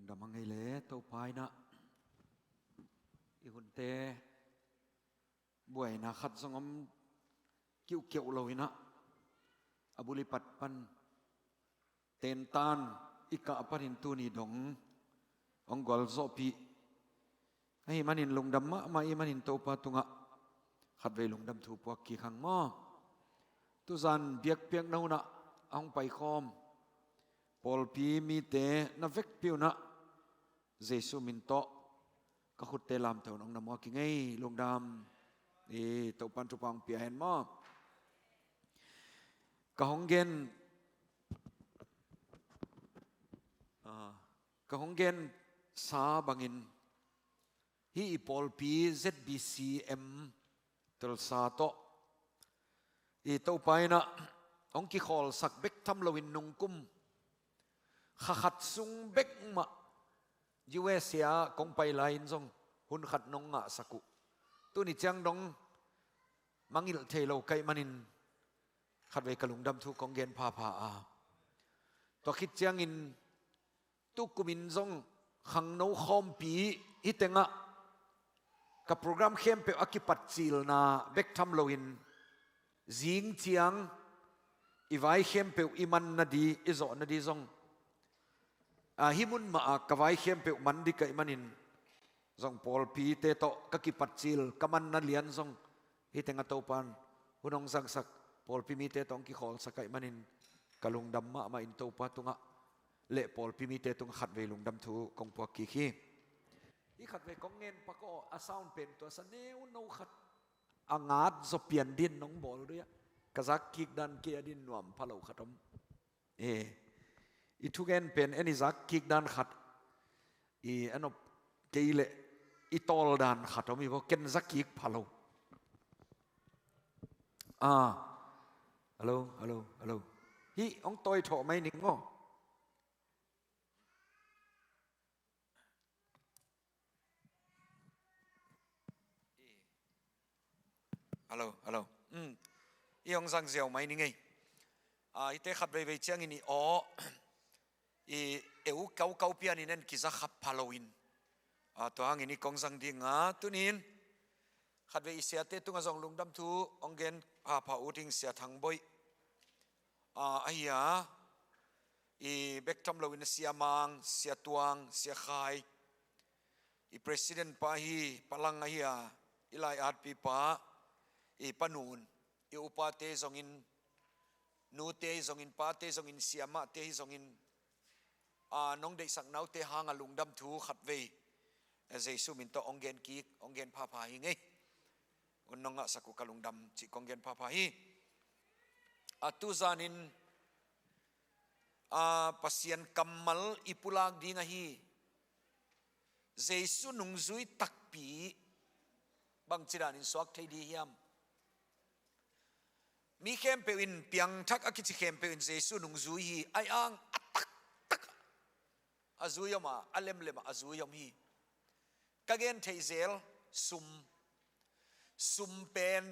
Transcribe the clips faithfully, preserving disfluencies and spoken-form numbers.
Lungdam a ngei le Topa in ah i hunte buaina khat zong om kiuhkeuh lo in ah, a bul i pat pan tentan i kah panin tuni dong hong gualzawhpih ahih manin lungdam mahmah i hih manin Topa tungah khatvei lungdam thu puak kik hang maw. Tuzan biakpiakna hun ah a hong paikhawm pawlpi mite na vekpi un ah Jesu min tawh ka khutte lamto nong na muak i ngei. Lungdam. I Topan thupha hong pia hen maw. Ka hong gen, ah, ka hong gensa bangin hih i pawlpi Z B C M Tulsa tawh i Topa in ah hong kikhawlsak bek tham loin nungkum kha khat sung bek mah U S A ah kong pai lai-in zong hun khat nong ngahsak uh. Tuni ciang dong mangngilh thei lo ka hih manin khatvei ka lungdam thu kong gen phapha a, tua khit ciangin tukumin zong khangno khawmpi hih tengah ka program khempeuh a kipatcilna bek tham loin zing ciang i vai khempeuh i man nading, i zawh nading zong, ah, hih mun mah ah ka vai khempeuh man ding ka hih manin zong pawlpite tawh ka kipatcil, ka manna lian zong hih tengah Topan hun hong zangsak, pawlpi mite tawh hong kikhawlsak ka hih manin ka lungdam mahmah in Topa tungah le pawlpi mite tungah khatvei lungdam thu kong puak kik hi. Hih khatvei kong ngen pak aw, a sound pen tua sa neu no khat a ngat zaw pian dingin nong bawl dih a, ka zak kik dan kei a dingin nuam pha lo khat om. Eh, i thugen pen en i zak kik dan khat, i en op kei leh i tawl dan khat om hi vaw, ken zak kik pha lo. Ah, hello, hello, hello. Hih hong tawi thawh mai ning maw. Hello, hello. Mm. I hong zang ziau mai ning ei. Ah, hihte khat veivei ciangin i aw, i eu kaukau pianin en kiza khap pha loin. Ah, tua hangin i kong zang ding a, tunin khatvei i siate tungah zong lungdam thu hong gen phapha uh ding, Sia Thang Boih. Ah, ahi a, i bek tham loin a Sia Mang, Sia Tuang, Sia Khai, i president pa hi, Pa Lang ahi a, i lai-atpipa, i Pa Nun, i upate zongin, nute hi zongin, pate zongin, siamahte hi zongin, a, nong deihsak naute hanga lungdam thu khatvei, eh, Jesu min tawh hong gen kik, hong gen phapha hi ngei. Hun nong ngahsak uh ka lungdam cih kong gen phapha hi. A, tuzanin, a, Pasian kammal i pulak ding ahi. Jesu nungzui takpi bangci danin suak thei ding hiam? Mi khempeuh in, piangthak a kici khempeuh in Jesu nungzui hi. Ahi hang a taktak a zui om a, a lemlem a zui om hi. Ka gen thei zel, sum. Sum pen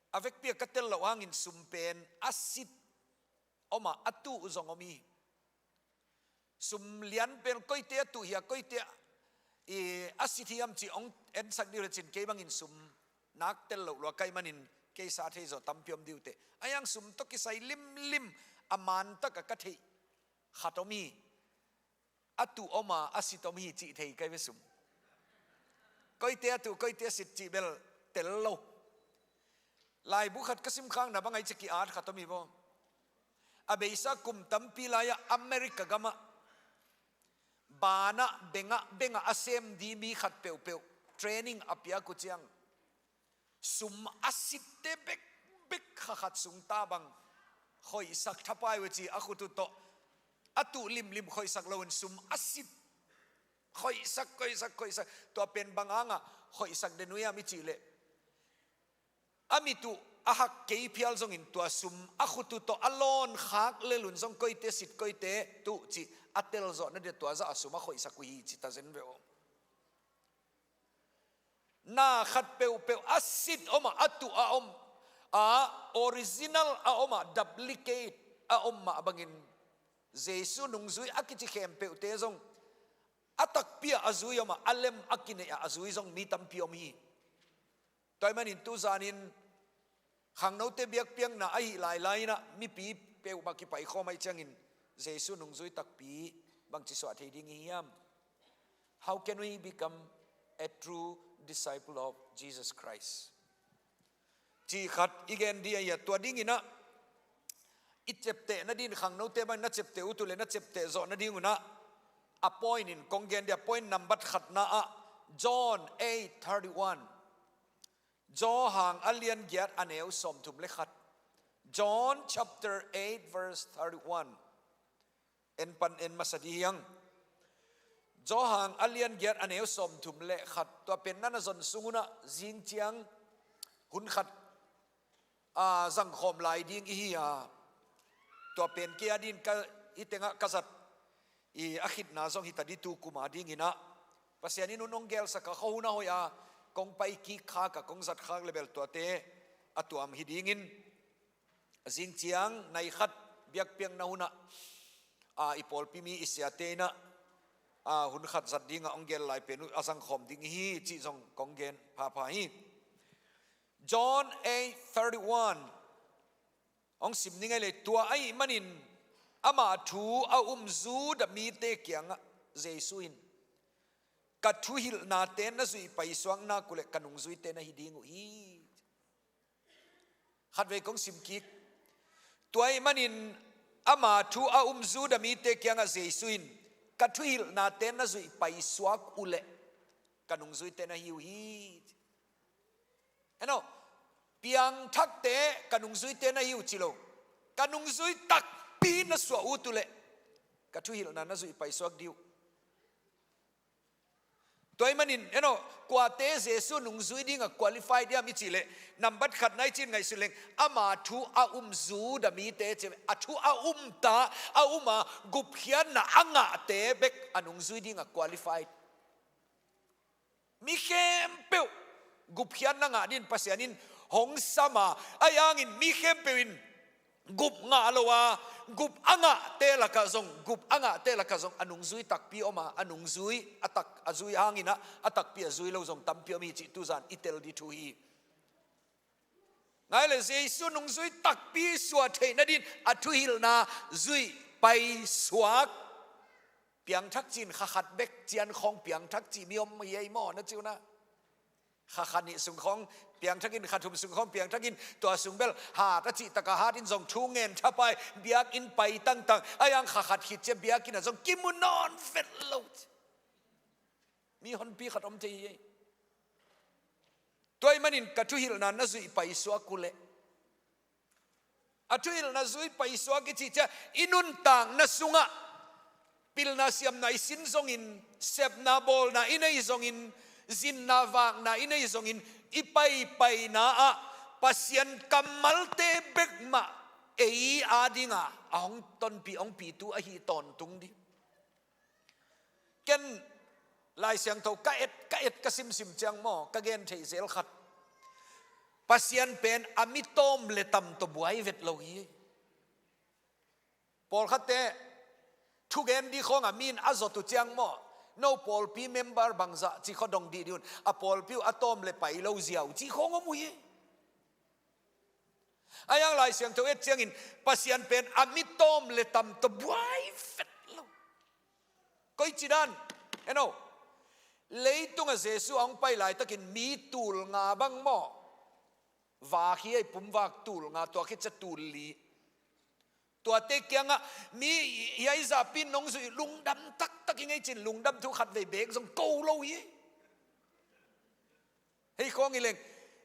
a vekpi a ka tel loh hangin sum pen a sit om a, a tuh zong om hi. Sum lian pen koite a tuh hi a, koite a, i, a sit hiam cih hong ensak dih uh lecin kei bangin sum nak tel loh lua ka hih manin kei sa thei zaw tampi om dih uh teh. Ahi hang sum tawh kisai limlim a mantak a ka theih khat om hi. A tuh om a, a sit om hi cih thei ka hi ve sum. Koite a tuh, koite a sit cih bel tel lo. Laibu khat ka simkhakna bang a i ci ki-at khat om hi vaw. A beisa kum tampi lai-ah America gamah banah bengah bengah a sem ding mi khat peuhpeuh training a piak uh ciang sum a sitte bekbek kha khat sung ta bang khoihsak thapai uh ci, a khut uh tawh a tuh limlim khoihsak loin sum a sit khoihsak, khoihsak, khoihsak. Tua pen bang hangah khoihsak den uh hiam i cih leh a mit uh a hak kei phial zongin tua sum a khut uh tawh a lawn khak lel un zong koite sit koite tuh cih a tel zawh nading tua zah a sum a khoihsak uh hi ci ta zen ve aw. Na khat peuhpeuh a sit om a, a tuh a om a, original a om a, duplicate a om mah bangin Jesu nungzui a kici khempeuhte zong A takpi-ah a zui om a, a lem a kineih-ah a zui zong mi tampi om hi. Tua ahih manin tuzanin khangnote biakpiakna ahih lailai inah mipi peuhmah kipaikhawm ahih ciangin Jesu nungzui takpi bangci suah thei ding i hiam? How can we become a true disciple of Jesus Christ? Cih khat i gen dih ahi a, tua dinginah i ciapteh nadin khangnote bangin na ciapteh uh tu le na ciapteh zawh nadingunah a point in kong gen dih a, point nambat khatna ah John eight thirty-one. Johan a lian giat a neu sawmthum le khat. John chapter eight verse thirty-one. En pan en masa dih hiang. Johan a lian giat a neu sawmthum le khat. Tua pen na na zon sungunah zing ciang hun khat a zangkhawm lai ding i hi a, tua pen kei a din ka, i tengah ka zat i a khitna zong hi ta dih tu kum a dinginah. Pasian in hun hong gelsak a, khuahun a hoih a kong pai kik khak a, kong zat khak lebel tuate a tuam hi dingin, a zing ciang nai khat biakpiakna hunah a, i pawlpi mi i siate inah a, hun khat zat dingah hong gel lai pen uh a zangkhawm ding hi cih zong kong gen phapha hi. John eight thirty-one hong sim ni ngei le. Tua ahih manin ama thu a um Judah mite kiangah Jesu in, "Ka thuhilhnate na zuih paisuak nak uh leh ka nungzuite na hi ding uh hi." Khatvei kong sim kik. Tua ahih manin ama thu a um Judah mite kiangah Jesu in, "Ka thuhilhnate na zuih paisuak uh leh ka nungzuite na hi uh hi." Eno, piangthakte ka nungzuite na hi uh ci lo. Ka nungzui takpi na suah uh tu leh ka thuhilhna na zuih paisuak dih uh. Tua ahih manin, eno, kuate Jesu nungzui dingah qualified hiam i cih leh, nambat khatna i cih ngaihsut leng, ama thu a um Judah mite ci, a thu a um ta, a um a gupkhiatna a ngahte bek a nungzui dingah qualified. Mi khempeuh gupkhiatna ngah din Pasian in hong sam a, ahi hangin mi khempeuh in gup ngah lo a, gup a ngahte lakah zong, gup a ngahte lakah zong a nungzui takpi om a, a nungzui a tak a zui hanginah a takpi a zui lo zong tampi om hi cih tuzan i tel dih thu hi. Ngai le Jesu nungzui takpi suah theih nadin a thuhilhna zuih paisuak. Piangthak cih in kha khat bek ciang khawng piangthak cih mi om hi ei maw, na ci uh na? Kha khat nih sung khawng piangthak in, kha thum sung khawng piangthak in, tua sung bel hat a cih takah hat in zong thu ngen thapai, biakinn pai tangtang, ahi hang kha khat khit ciang biakinn ah zong kimu nawn vet lo. Mi honpi khat om thei hi ei. Tua ahih manin ka thuhilhna na zuih paisuak uh leh, a thuhilhna zuih paisuak i cih ciang i nuntakna sungah pilna siamna i sin zongin, sepna bawlna i nei zongin, zinna vakna i nei zongin, i paipaina ah Pasian kammalte bek mah ei a dinga a hong tonpih, hong pitu ahi tawntung ding. Ken Lai Siangtho ka et, ka et, ka simsim ciang maw, ka gen theih zel khat. Pasian pen a mi tawm le tam tawh buai vet lo hi. Pawlkhatte thugen dih khawngah mi in a zawt uh ciang maw, no pawlpi member bangzah cih khawng dong dihdih un, a pawlpi uh a tawm le pai lo ziau cih khawng om uh hi. Ahi hang Lai Siangtho et ciangin Pasian pen a mi tawm le tam tawh buai vet lo. Koici dan, eno, leitungah Jesu a hong pai laitakin mi tul nga bang maw, vak hi ei, pumvak tul nga, tua khit ciang tul li. Tuate kiangah mi, hih zahpi in nong zuih lungdam taktak ing ei ci-in lungdam thu khatvei beek zong ko lo hi. Hei khawng hi leng,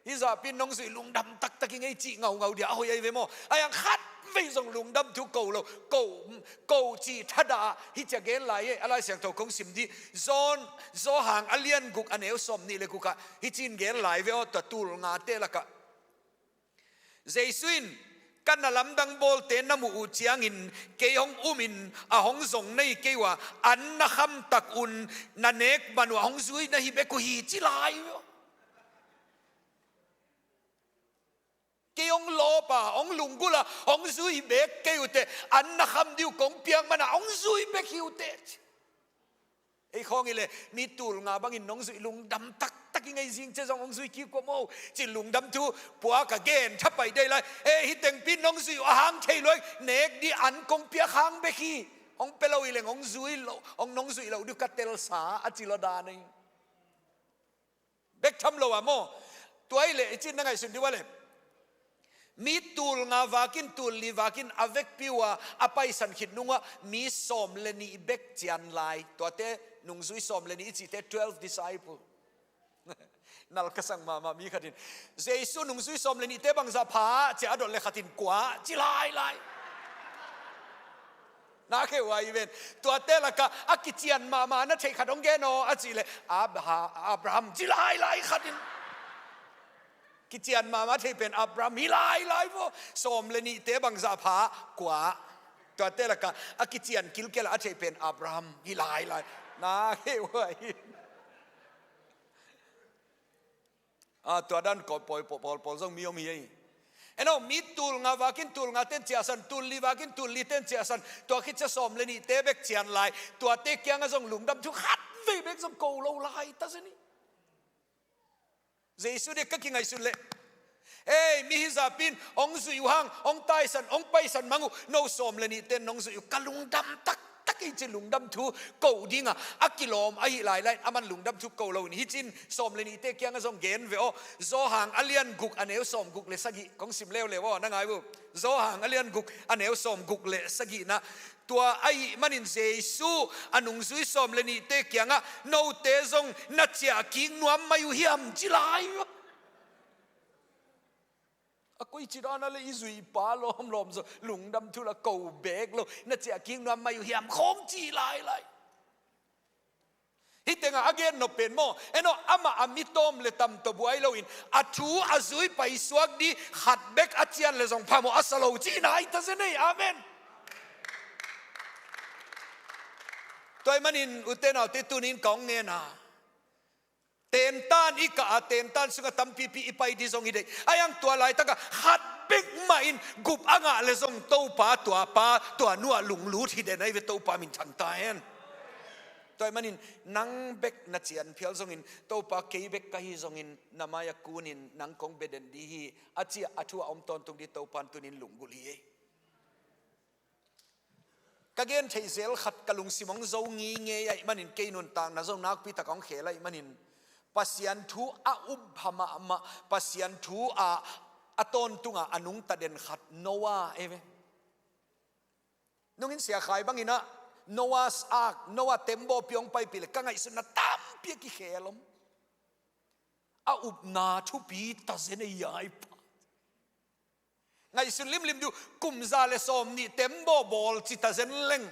hih zahpi in nong zuih lungdam taktak ing ei cih ngaungau dia a hoih ahi ve maw? Ahi hang khatvei zong lungdam thu ko lo, ko, ko cih thadah hi ci-a gen lai ei, a Lai Siangtho kong sim dih. John, Johan a lian guk a neu sawmnih le gukah hih ci-in gen lai ve aw, tua tul ngate lakah. Jesu in, "Ka na lamdang bawlte na muh uh ciangin kei hong umin a hong zong na hi kei uh a, an na kham tak un, na nek man uh a hong zui na hi bek uh hi," ci lai uh. Kei hong lawp a, hong lunggulh a, hong zui bek kei uh teh, an na kham dih uh kong piak man a hong zui bek hi uh teh. Ei khawng i le, mi tul nga bangin nong zuih lungdam taktak i ngei zing cia zong hong zui kik kua maw. Ci lungdam thu pua ka gen thapai dei lai. Ei, hi tengpi nong zuih uh a hang thei luai, nek di an kong piak hang bek hi. Hong pia lo i leng hong zui lo, hong nong zuih lo di uh ka telsa a ci lo dan ei. Bek tham lo a maw. Tua i le i cin na ngaihsun di uh a le, mi tul nga vakin tul li vakin a vekpi uh a, a paisan khit nung uh a mi sawm le nih bek cian lai. Tuate nungzui sawm le nih i cihte twelve disciple. Nal ka sang mahmah mi khatin, Jesu nungzui sawm le nihte bangzah pha cia a dot le khatin kua ci lailai. Na kheuh a i ven. Tuate lakah a kician mahmah na theih khat hong gen aw a cih le, Abha-, Abraham ci lailai khatin. Kician mahmah a theih pen Abraham hi lailai vaw. Sawm le nihte bangzah pha kua. Tuate lakah a kician kilkel a a theih pen Abraham hi lailai. Na kheuh a i. A, tua dan ko pawl, pawl, pawl, pawl zong mi om hi ei. Eno, mi tul nga vakin tul nga ten ciahsan, tul li vakin tul li ten ciahsan. Tua khit cia sawm le nihte bek cian lai. Tuate kiangah zong lungdam thu khat vei bek zong ko lo lai ta zen hi. Jesu dek ka kingaihsun le, ei, mi hizahpin hong zuih uh hang, hong taisan, hong paisan mang uh, no sawm le nihte nong zuih uh ka lungdam taktak ei ci lungdam thu ko dingah a kilawm ahi lailai, aman lungdam thu ko lo in hi cin sawm le nihte kiangah zong gen ve aw. Zawhang a lian guk a neu sawm guk le sagih kong sim leuleu aw, na ngai uh. Zawhang a lian guk a neu sawm guk le sagihna. Tua ahih manin Jesu a nungzui sawm le nihte kiangah note zong na ciah kik nuam mai uh hiam ci lai uh. A koici dan a le i zuih pa lawmlawm zaw lungdam thu la ko bek lo, na ciah kik nuam mai uh hiam khawng ci lailai. Hih tengah a gen nop pen maw, eno amah a mi tawm le tam tawh buai loin a thu a zui paisuak di khat bek a cian le zong phamawh a sa lo cihna hi ta zen ei. Amen. Tua ahih manin ute naute tunin ka hong ngen a, tentan i kah a, tentan sungah tampipi i pai di zong hi dei. A iang tua laitakah khat bek mahin gup a ngah le zong Topa tua pa tua nu ah lunglut hi den ahi ve, Topa minthang ta hen. Tua ahih manin nang bek na cian phial zongin, Topa kei bek ka hi zongin na mai-ah kunin nang kong bia den di hi, a ci-a a thu a om tawntung di Topan tunin lunggulh hi ei. Ka gen theih zel khat ka lungsim hong zo ngingei ahih manin kei nuntakna zong nakpi tak hong khel ahih manin Pasian thu a upha mahmah, Pasian thu a, a tawntungah a nungta den khat Noah ei ve. Nungin Sia Khai bangin ah Noah's Ark, Noah tembawpi hong paipih le ka ngaihsutna tampi a kikhel om. A upna thupi ta zen ei ai pa. Ngaihsun limlim di uh, kum za le sawm nih tembaw bawl ci ta zen leng,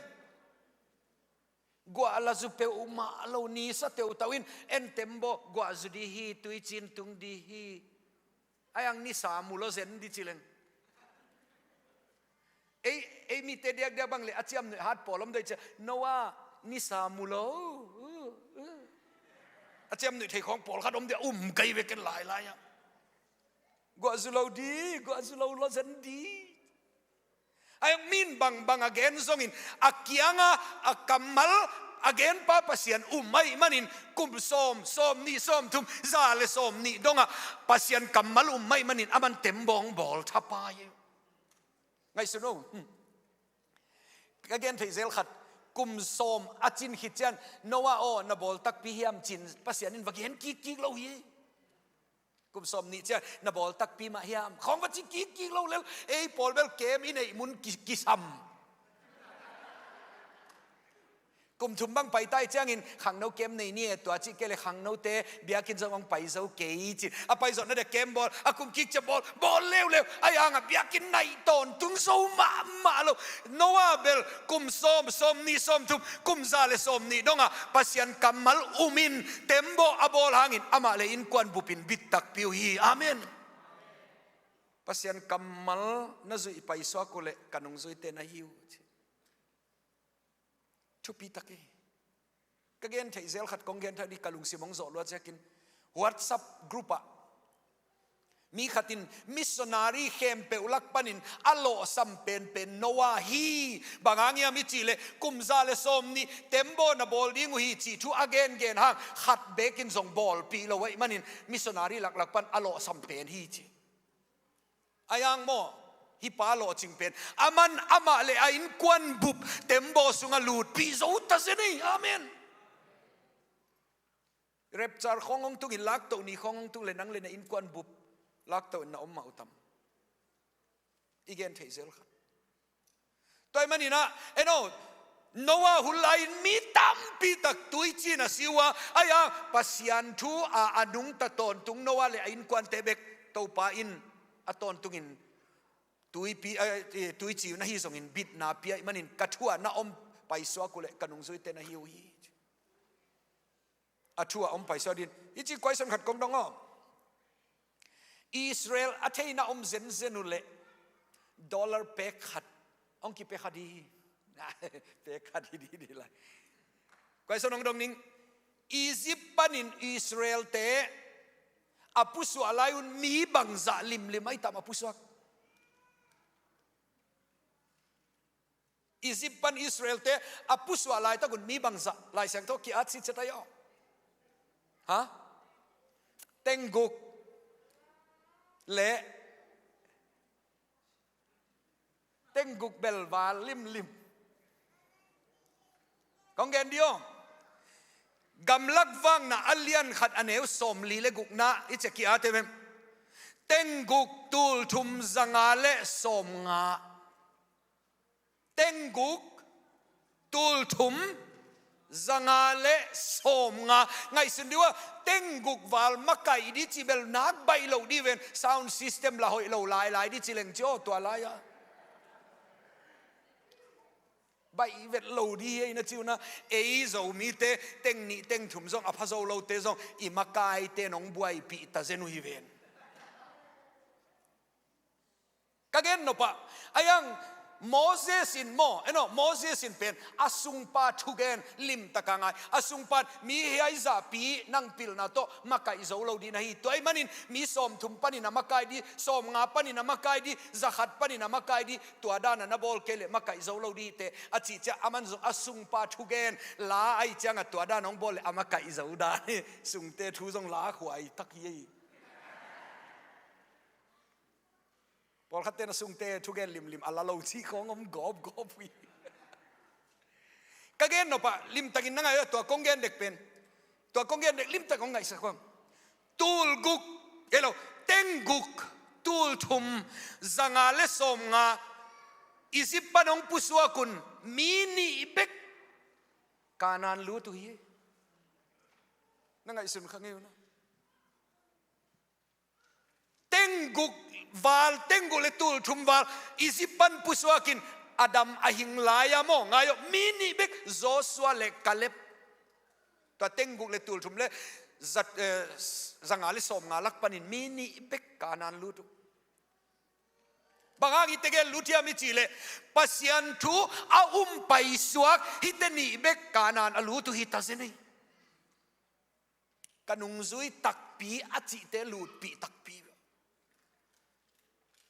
guah la zu peuhmah lo, ni sa teutau in en tembaw guah zu di hi, tuicin tung di hi. A iang nisa mu lo zen di ci leng. Ei, ei mite diakdiak bang le a ciamnuih hat pawl om dei cia, Noah nisa mu lo. A ciamnuih thei khawng pawlkhat om dia um kei ve ken lailai ah. Guah zu lo di, guah zu lo lo zen di. A iang min bangbang a gen zongin a kianga a kammal a genpa Pasian um ahih manin kum sawm, sawm nih, sawm thum, za le sawm nih dongah Pasian kammal um ahih manin aman tembaw hong bawl thapai. Ngaihsun o. Hmm. Ka gen theih zel khat, kum sawm a cin khit cian, Noah aw, na bawl takpi hiam cin Pasian in va gen kikkik lo hi. Kum sawm nih cian na bawl takpi mah hiam khawng va ci kikkik lo lel. Ei pawl bel kem i neih mun ki, kisam. Kum thum bang pai tai ciangin khangno kem nei ni e, tua cih kei le khangnote biakinn zong hong pai zo kei cin. A pai zawhna dia kem bawl, a kum kik cia bawl, bawl leuleu. A iang a biakinn naih tawntung zo mahmah lo. Noah bel kum sawm, sawm nih, sawm thum, kum za le sawm nih dongah Pasian kammal umin tembaw a bawl hangin amah le innkuan bupin bit takpi uh hi. Amen. Pasian kammal na zuih paisuak uh leh ka nungzuite na hi uh ci. Thupi tak hi. Ka gen theih zel khat kong gen thak di, ka lungsim hong zawh luat ziakin WhatsApp group ah Mi khat in missionary khempeuh lak panin a lawhsam penpen Noah hi. Bang hang hiam i cih leh kum za le sawm nih tembaw na bawl ding uh hi cih thu a gengen hang khat bekin zong bawlpih lo ahih manin missionary laklak pan a lawhsam pen hi ci. Ahi hang maw, hih pa lawhcing pen, aman amah le a innkuan bup tembaw sungah lutpih zo ta zen ei. Amen. Rapture khawng hong tung in, laktoh ni khawng hong tung le nang le na innkuan bup laktoh in na om mah uh tam? I gen thei zel kha. Tua ahih manin ah, en aw, Noah hun lai-in mi tampi tak tuici-in a si uh a, ahi hang Pasian thu a a nungta tawntung Noah le a innkuante bek Topa in a tawntungin tuipi, eh, tuici uh na hi zongin bitna pia ahih manin ka thu ah na om paisuak uh leh ka nungzuite na hi uh hi. A thu ah om paisuak ding. Hih ci question khat kong dong aw. Israel a theihna om zenzen uh leh dollar pek khat hong kipia kha ding hi. Pek khat hi ding hi lai. Question hong dong ning. Egypt panin Israelte a pusuah lai un mi bangzah limlim ahi tam a pusuak? Egypt pan Israelte a pusuah laitak un mi bangzah Lai Siangtho ki-at sitset ahi aw? Ha? Tengguk le tengguk bel val limlim. Kong gen dih aw. Gamlak Vakna a lian khat a neu sawmli le gukna i cek ki-at em? Tengguk, tulthum, zanga le sawmnga. Tengguk, tulthum, zanga le sawmnga. Ngaihsun dih uh a, tengguk val makaih dih cih bel nak baih loh dih ven, sound system la hoih lo lailai dih ci leng ci aw tua lai-a. Baih vet lo dih hi ei na ci uh na, ei Zomite teng nih teng thum zong a pha zo lote zong i makaite nong buaipih ta zen uh hi ven. Ka gen nop ah, ahi hang Moses in maw, en aw, Moses in pen a sungpa thugen limtak a ngai. A sungpa in mi hiai zahpi nang pilna tawh makaih zo lo dih na hi. Tua ahih manin mi sawmthum panin a makaih dih, sawmnga panin a makaih dih, zakhat panin a makaih dih, tua dan a na bawl kei leh makaih zo lo dih teh a cih ciang, aman zong a sungpa thugen la ahih ciangah tua dan hong bawl leh a makaih zo dan hi. Sungte thu zong la khuai tak hi ei. Pawlkhatte na sungte thugen limlim a la lo cih khawng om gawpgawp uh hi. Ka gen nop ah limtakin na ngai uh a, tua kong gen dek pen, tua kong gen dek limtak hong ngaihsak uh a. Tulguk, hello, tengguk, tulthum, zanga le sawmnga Egypt pan hong pusuak un mi nih bek Kanaan lut uh hi. Na ngaihsun kha ngei uh na. Tengguk val, tengguk le tulthum val Egypt pan pusuakin Adam a hing lai-a maw, ngai aw, mi nih bek, Joshua le Caleb. Tua tengguk le tulthum le zat, eh, zanga le sawmnga lak panin mi nih bek Kanaan lut uh. Bang hang hihte gen lut hiam i cih leh Pasian thu a um paisuak hihte nih bek Kanaan a lut uh hi ta zen ei. Ka nungzui takpi a cihte lutpih takpi.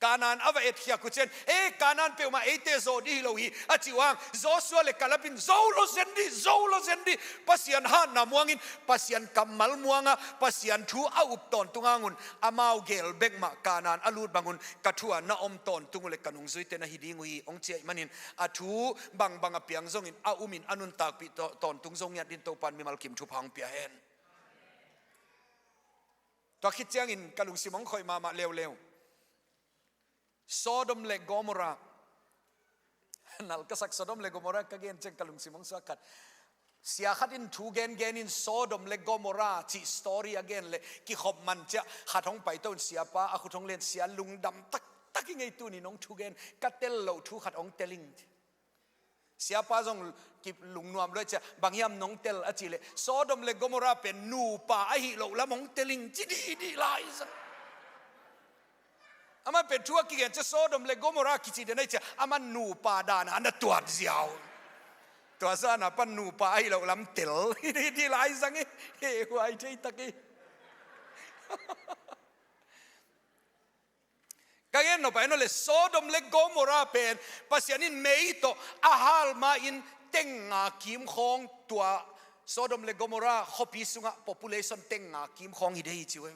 Kanaan a va etkhiak uh ciang, eh, Kanaan peuhmah eite zawh dih hi lo hi a cih uh hang, Joshua le Caleb in zo lo zen dih, zo lo zen dih. Pasian hatna muangin, Pasian kammal muanga, Pasian thu a up tawntung hangun amau gel bek mah Kanaan a lut bangun ka thu ah na om tawntung uh leh ka nungzuite na hi ding uh hi hong ci ahih manin, a thu bangbang a piang zongin a umin a nuntakpih taw-, tawntung zo ngiat dingin Topa'n mimal kim thupha hong pia hen. Tua khit ciangin ka lungsim hong khoih mahmah leuleu. Sodom le Gomorrah. Nal ka sak, Sodom le Gomorrah ka gen ciang ka lungsim hong suak khat. Sia khat in thu gengen in Sodom le Gomorrah cih story a gen leh kikhop man ciah khat hong paito in siapa a khut hong len, sia lungdam taktak ing ei, tuni nong thugen ka tel loh thu khat hong tel ing. Siapa zong ki lungnuam lua ciah, bang hiam nong tel a cih leh, Sodom le Gomorrah pen nupa ahih loh lam hong tel ing ci dihdih lai zang. Aman pen thu a kigen ciah Sodom le Gomorrah kici den ahih ciah, aman nupa dan a na tuat ziau. Tua zan a pan nupa ahih loh lam tel dihdih lai zang hi, he huai thei tak hi. Ka gen nop a en aw le, Sodom le Gomorrah pen Pasian in mei tawh a hal ma-in teng nga kim khawng, tua Sodom le Gomorrah khuapi sungah population teng nga kim khawng hi dei hi ci uh.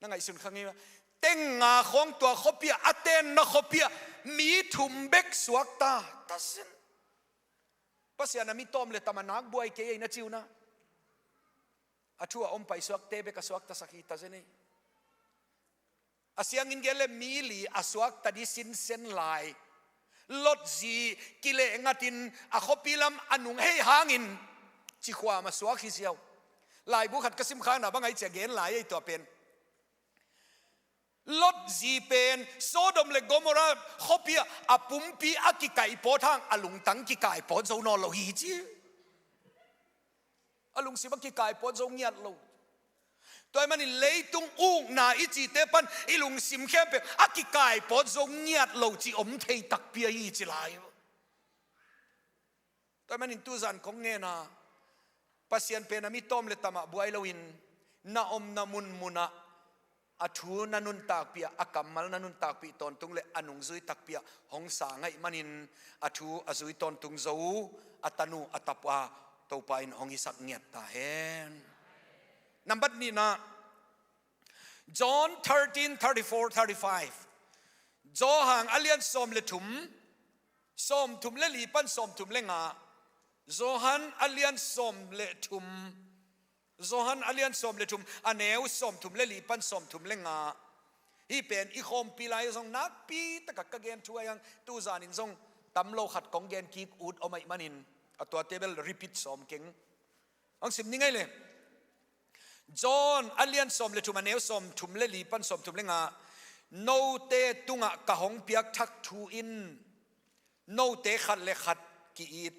Na ngaihsun kha ngei maw? Teng nga khawng tua khuapi ah, a tenna khuapi ah mi thum bek suakta. Tazen. Pasian a mi tawm le tam a nak buai kei ei na ci uh na. A thu a om paisuakte bek a suaktasak hi tazen ei. A siangin gen le mi li a suakta di sinsen lai. Lot zi kileh ngatin a khuapi lam a nung hei hangin cikhuam a suak hi ziau. Laibu khat ka simkhakna bang ai ci a gen lai ei tua pen. Lot zi pen Sodom le Gomorrah khuapi ah a pumpi a kikaih pawt hang a lungtang kikaih pawt zo nawn lo hi ci. A lungsim a kikaih pawt zo ngiat lo. Tua ahih manin leitung ukna i cihte pan i lungsim khempeuh a kikaih pawt zo ngiat lo cih om thei takpi ahi ci lai. Tua ahih manin tuzan kong ngen a, Pasian pen a mi tawm le tam ah buai loin, na omna munmun ah a thu na nuntakpih ah, a kammal na nuntakpih tawntung le a nungzui takpi ah hong sang ahih manin, a thu a zui tawntung zo, a tanu a tapa Topa in hong hisak ngiat ta hen. Nambat nihna, John thirteen thirty-four thirty-five. Johan a lian sawm le thum, sawm thum le li pan sawm thum le nga. Johan a lian sawm le thum, Johan a lian sawm le thum, a neu sawm thum le li pan sawm thum le nga. Hih pen i khawmpi lai zong nakpi takah ka gen thu ahi hang, tuzanin zong tam lo khat kong gen kik ut om ahih manin, a tuate bel repeat sawm keng. Hong sim ni ngei le. John a lian sawm le thum, a neu sawm thum le li pan sawm thum le nga. Note tungah ka hong piak thak thu in note khat le khat ki-it.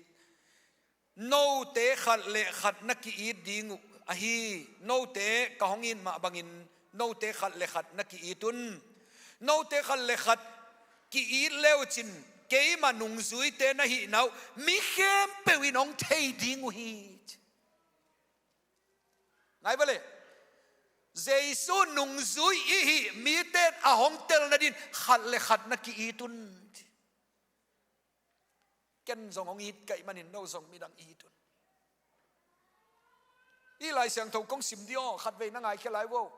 Note khat le khat na ki-it ding uh ahi. Note ka hong it mah bangin note khat le khat na ki-it un. Note khat le khat ki-it le uhcin keima nungzuite na hihna uh mi khempeuh in hong thei ding uh hi. Ngai vale. Jesu nungzui i hih mite in a hong tel nadin khat le khat na ki-it un. Ken zong hong it ka hih manin no zong midang it un. Hih Lai Siangtho kong sim dih aw, khatvei na ngaikhia lai vo.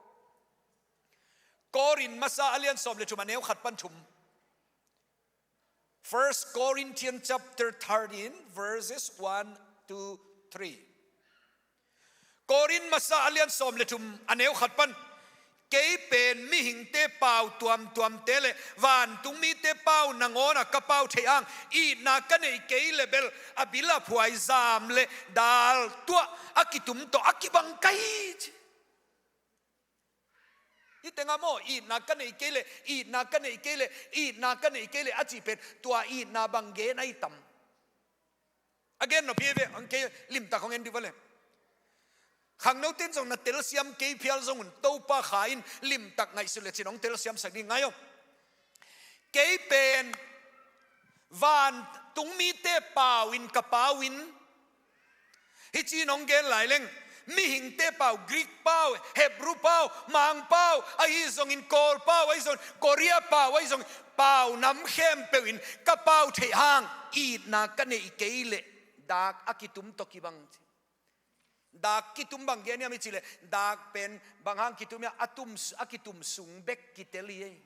Korin masa a lian sawm le thum, a neu khat pan thum. First Corinthians chapter thirteen, verses one to three. Korin masa a lian sawm le thum, a neu khat pan. Kei pen mihingte pau tuamtuamte le vantung mite pau nangawnah ka pau theih hang, itna ka neih kei le bel a bil a phuai zam le dal tuah a kitum tawh a kibang ka hi ci. Hih tengah maw, itna ka neih kei le, itna ka neih kei le, itna ka neih kei le a cih pen tua itna bang gen ahi tam? A gen nop hi ve, ang kei limtak hong en dih va le. Khangnote in zong na telsiam kei phial zong un, Topa Kha in limtak ngaihsut le cin hong telsiamsak ding ngai aw. Kei pen vantung mite pau in ka pau in, hih ci-in hong gen lai leng, mihingte pau, Greek pau, Hebrew pau, Mang pau, ahi zongin Kawl pau, ahi zongin Korea pau, ahi zongin pau nam khempeuh in ka pau theih hang itna ka neih kei leh dak a kitum tawh kibang ci. Dak kitum bang gen hiam i cih leh, dak pen bang hang kitum hiam, a tum, a kitum sung bek kitel hi ei.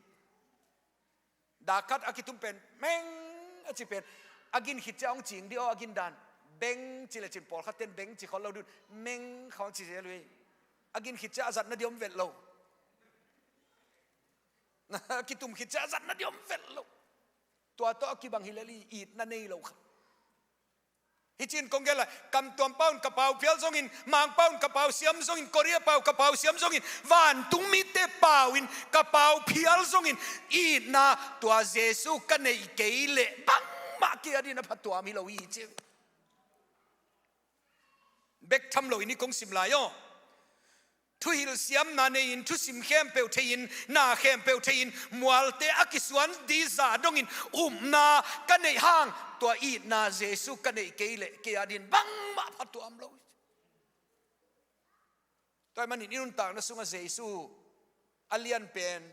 Dak khat a kitum pen meng a ci pen, a gin khit ciang hong cing dih aw, a gin dan. Beng ci le cin, pawlkhat ten beng ci khol lo dun, meng khawng ci zel uh hi. A gin khit ciang a zatna dih om vet lo. A kitum khit ciang a zatna dih om vet lo. Tua tawh a kibang hi lel hi, itna nei lo kha. Hih ci-in kong gen lai, kamtuam pau in ka pau phial zongin, Mang pau in ka pau siam zongin, Korea pau ka pau siam zongin, vantung mite pau in ka pau phial zongin, itna tua Jesu ka neih kei leh bangmah kei adin a phatuam hi lo hi ci. Bek tham lo in i kong sim lai aw. Thuhilh siamna nei-in, thusim khempeuh thei-in, na khempeuh thei-in, mualte a kisuan dih zah dongin upna ka neih hang, tua itna Jesu ka neih kei leh kei adin bangmah phatuam lo. Tua ahih manin i nuntakna sungah Jesu a lian pen,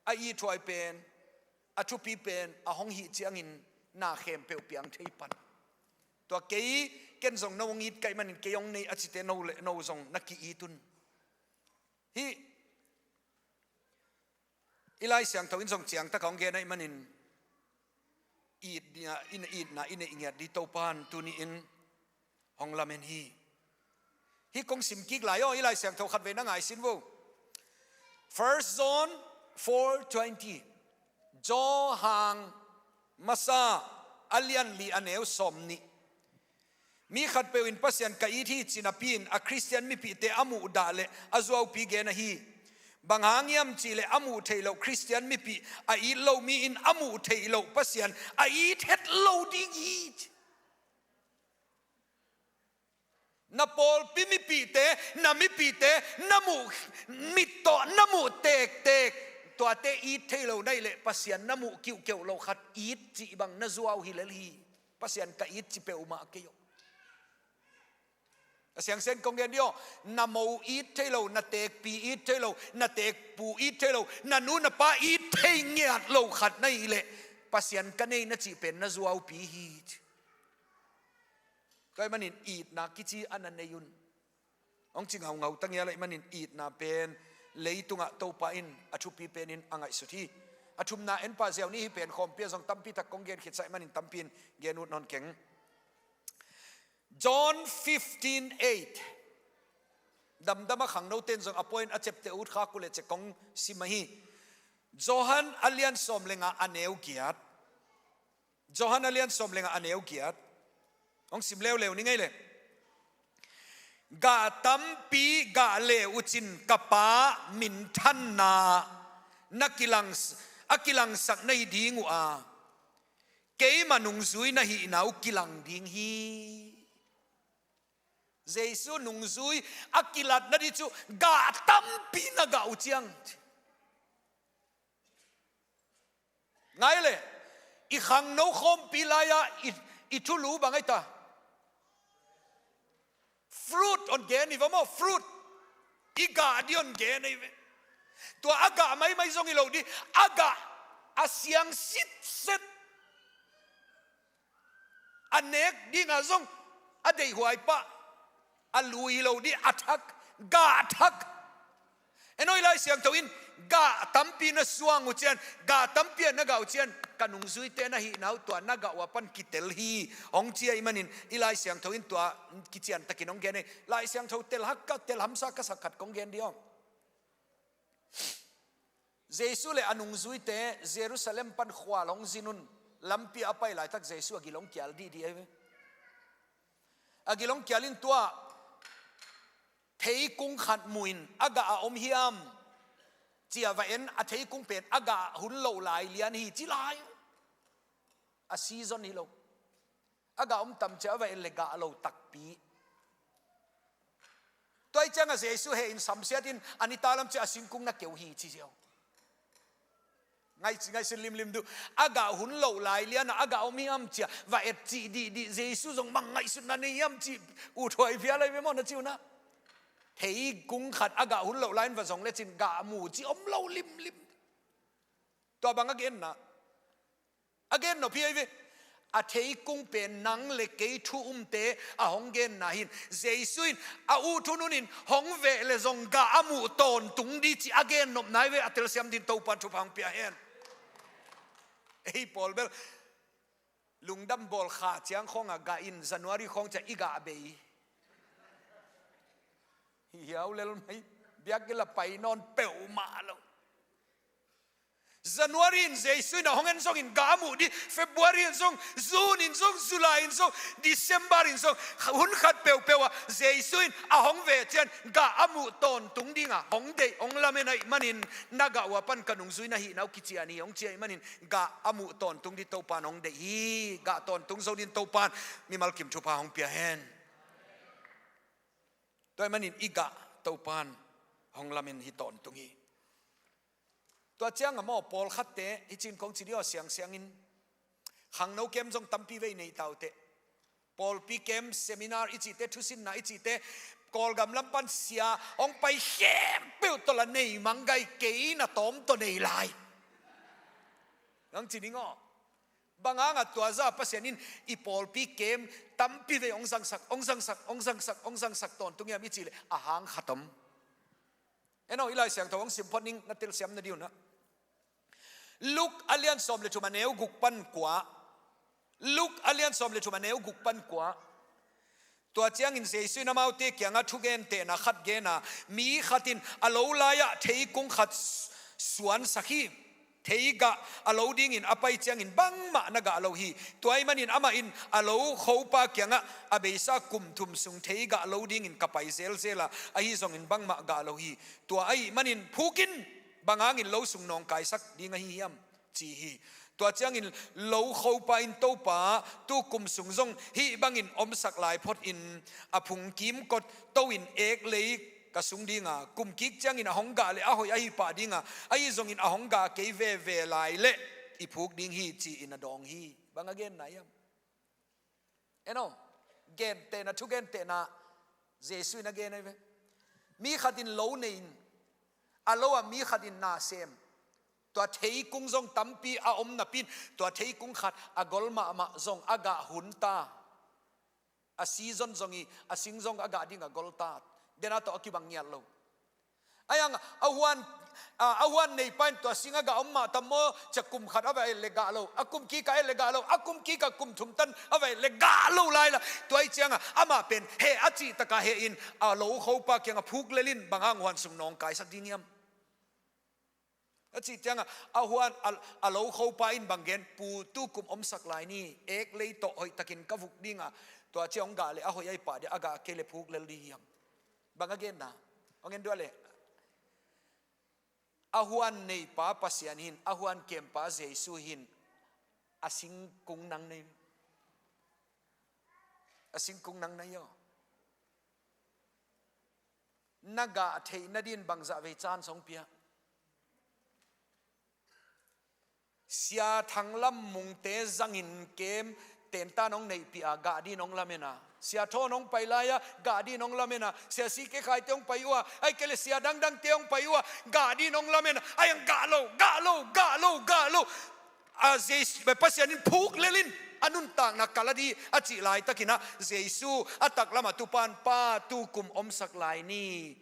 a ithuai pen, a thupi pen a hong hih ciangin na khempeuh piang thei pan. Tua kei, ken zong no hong it ka hih manin kei hong nei a cite no le no zong na ki-it un. Hih i Lai Siangtho in zong ciangtak a hong gen ahih manin itna, i itna i neih ngiat ding Topan tuni-in hong lamen hi. Hih kong sim kik lai aw, i Lai Siangtho khatvei na ngaisin vo. First John four twenty. Johan masa a lian li a neu sawmnih. Mi khatpeuh in Pasian ka it hi ci napi-in a Khristian mipihte a muhdah le a zuaupi gen ahi. Bang hang hiam cihleh a muh theih loh Khristian mipih a it lo mi in a muh theih loh Pasian a it het lo ding hi. Na pawlpi mipihte, na mipihte na muh mit tawh na muh tektek, tuate it thei lo na hih leh Pasian na muh kiuhkeuh lo khat it cih bang na zuau hi lel hi. Pasian ka it ci peuhmah kei aw. A siangsen kong gen dih aw, na mo it thei lo, na tekpi it thei lo, na tekpu it thei lo, na nu na pa it thei ngiat lo khat na hih leh Pasian ka nei na cih pen na zuaupi hi. Tua ahih manin itna kici a na nei un. Hong ci ngaungau ta ngial ahih manin itna pen leitungah Topa in a thupi penin a ngaihsut hi. A thumna en pah ziau ni, hih pen khawmpi ah zong tampi tak kong gen khitsa ahih manin tampi in gen ut nawn keng. John fifteen eight. Damdam a khangnote in zong a point a ciapteh ut khak uh leh ci kong sim ahi. Johan a lian sawm le nga a neu giat. Johan a lian sawm le nga a neu giat. Hong sim leuleu ni ngei le. Gah tampi gah le uhcin ka Pa minthanna na kilang, a kilangsak na hi ding uh a, keima nungzui na hihna uh kilang ding hi. Jesu nungzui a kilatna dih cu gah tampi na gah uh ciang. Ngai le, i khangno khawmpi lai-ah i, i thulu bang ai ta? Fruit hong gen hi ve maw, fruit. I gah dih hong gen hi ve. Tua a gah maimai zong hi lo dih, a gah a siang sitset. A nek dingah zong a deihhuai pah, a lui lo dih, a thak, gah thak. En aw, i Lai Siangtho in gah tampi na suang uh cian, gah tampi ah na gah uh cian, ka nungzuite na hihna uh tua na gah uh a pan kitel hi, hong ci ahih manin i Lai Siangtho in tua kiciantakin hong gen hi. Lai Siangtho tel hak ka, tel hamsa ka sak khat kong gen dih aw. Jesu le a nungzuite Jerusalem pan khual hong zin un, lampi a pai laitak Jesu a gil hong kial dihdih ahi ve. A gil hong kial in tua theikung khat mu in, a gah a om hiam ci-a va en, a theikung pen a gah hun loh lai lian hi ci lai. A season hi lo. A gah om tam cia a va en le gah lo takpi. Tua ih ciangah Jesu heh in samsiat in a nita lam cia a singkung na keu hi ci ziau. Ngaih, ngaihsun limlim duh. A gah hun loh lai lianah a gah om hiam cia va et cih dihdih Jesu zong bang ngaihsutna nei hiam cih uthuai phial ahi ve maw na ci unah. Theikung khat a gah hun loh lai in va zong lecin gah mu cih om lo limlim. Tua bang a genna a gen nop hi ahi ve. A theikung pen nang le kei thu umte a hong genna hin Jesu in a ut hun hunin hong veh le zong gah a muh tawntung dih cih a gen nopna hi ve. A telsiam din Topa thupha hong pia hen. Ei pawl bel lungdam bawl kha ciang khawngah gah in January khawng ciah i gah bei. Hiau lel mai, biakinn la pai nawn peuhmah lo. January in Jesu in a hong en zongin gah a muh dih, February in zong, June in zong, July in zong, December in zong, hun khat peuhpeuh ah Jesu in a hong veh cian gah a muh tawntung dinga hong deih, hong lamen ahih manin na gah uh a pan ka nungzui na hihna uh kician hi hong ci ahih manin gah a muh tawntung dih Topan hong deih hi. Gah tawntung zo din Topan mimal kim thupha hong pia hen. Tua ahih manin i gah Topan hong lamen hi tawntung hi. Tua ciangah maw pawlkhatte hi cin kong ci dih aw, siangsiangin khangno kem zong tampi vei nei tauteh. Pawlpi camp, seminar i cihte, thusinna i cihte, Kawlgam lam pan sia hong pai khempeuh tawh la nei mang gai, kei na tawm tawh nei lai. Nang ci ning aw. Bang hangah tua zah Pasian in i pawlpi camp tampi vei hong zangsak, hong zangsak, hong zangsak, hong zangsak tawntung hiam i cih leh a hang khat om. En aw, i Lai Siangtho hong sim phot ning, na telsiam nading un ah. Luke a lian sawm le thum a neu guk pan kua. Luke a lian sawm le thum a neu guk pan kua. Tua ciangin Jesu in amaute kiangah thugentehna khat gen a, mi khat in a lo lai-ah theikung khat suansak hi. Theigah a lo dingin a pai ciangin bangmah na gah lo hi. Tua ahih manin amah in a lo khopa kiangah, a beisa kum thum sung theigah lo dingin ka pai zelzel a, ahi zongin bangmah gah lo hi. Tua ahih manin phuk in, bang hangin lo sung nawngkaisak ding ahi hiam, ci hi. Tua ciangin lo khopa in, Topa, tu kum sung zong hih bangin omsak lai phot in, a phung kimkot to-in ek lei ka sung ding a, kum kik ciangin a hong gah leh a hoih ahi pah ding a, ahi zongin a hong gah kei veve lai leh i phuk ding hi, ci-in a dawng hi. Bang a genna hiam? En aw, gentehna, thugentehna Jesu in a gen ahi ve. Mi khat in lo nei in, a lo ah mi khat in na sem. Tua theikung zong tampi a om napi in, tua theikung khat a gol mahmah zong a gah hun ta. A season zong hi, a sing zong a gah ding a gol ta. Dena tawh a kibang ngiat lo. Ahi hang a huan, a, a huan neipa in tua sing a gah om mah tam maw, cia kum khat a va et leh gah lo, a kum kik a et leh gah lo, a kum kik a kum thum tan a va et leh gah lo lai la. Tua ahih ciangah amah pen heh a cih takah heh in, a lo khopa kiangah phuk lel in, bang hang huan sung nawngkaisak ding hiam? A cih ciangah a huan, a, a lo khopa in bang gen, Pu, tu kum omsak lai ni, ek lei tawh hoihtakin ka vuk ding a, tua cia hong gah leh a hoih ahi pah ding a, a gah kei leh phuk lel ding hiam? Bang a genna? Hong en dua leh. A huan neipa Pasian hi in, a huan kempa Jesu hi in, a singkung nang na hi. A singkung nang na hi aw. Na gah theih nadin bangzah vei chance hong pia? Sia Thang Lam Mungte zangin kem tentan hong neihpih a, gah din hong lamen a. Sia Thawn hong pai lai-a, gah din hong lamen a. Sia C K Khaite hong pai uh a, ahih kei leh sia dangdangte hong pai uh a, gah din hong lamen a. Ahi hang gah lo, gah lo, gah lo, gah lo. A, Jesu, Pasian in phuk lel in, a nuntakna kal a di a cih laitakin ah, Jesu a taklamah tupan, Pa, tu kum omsak lai ni.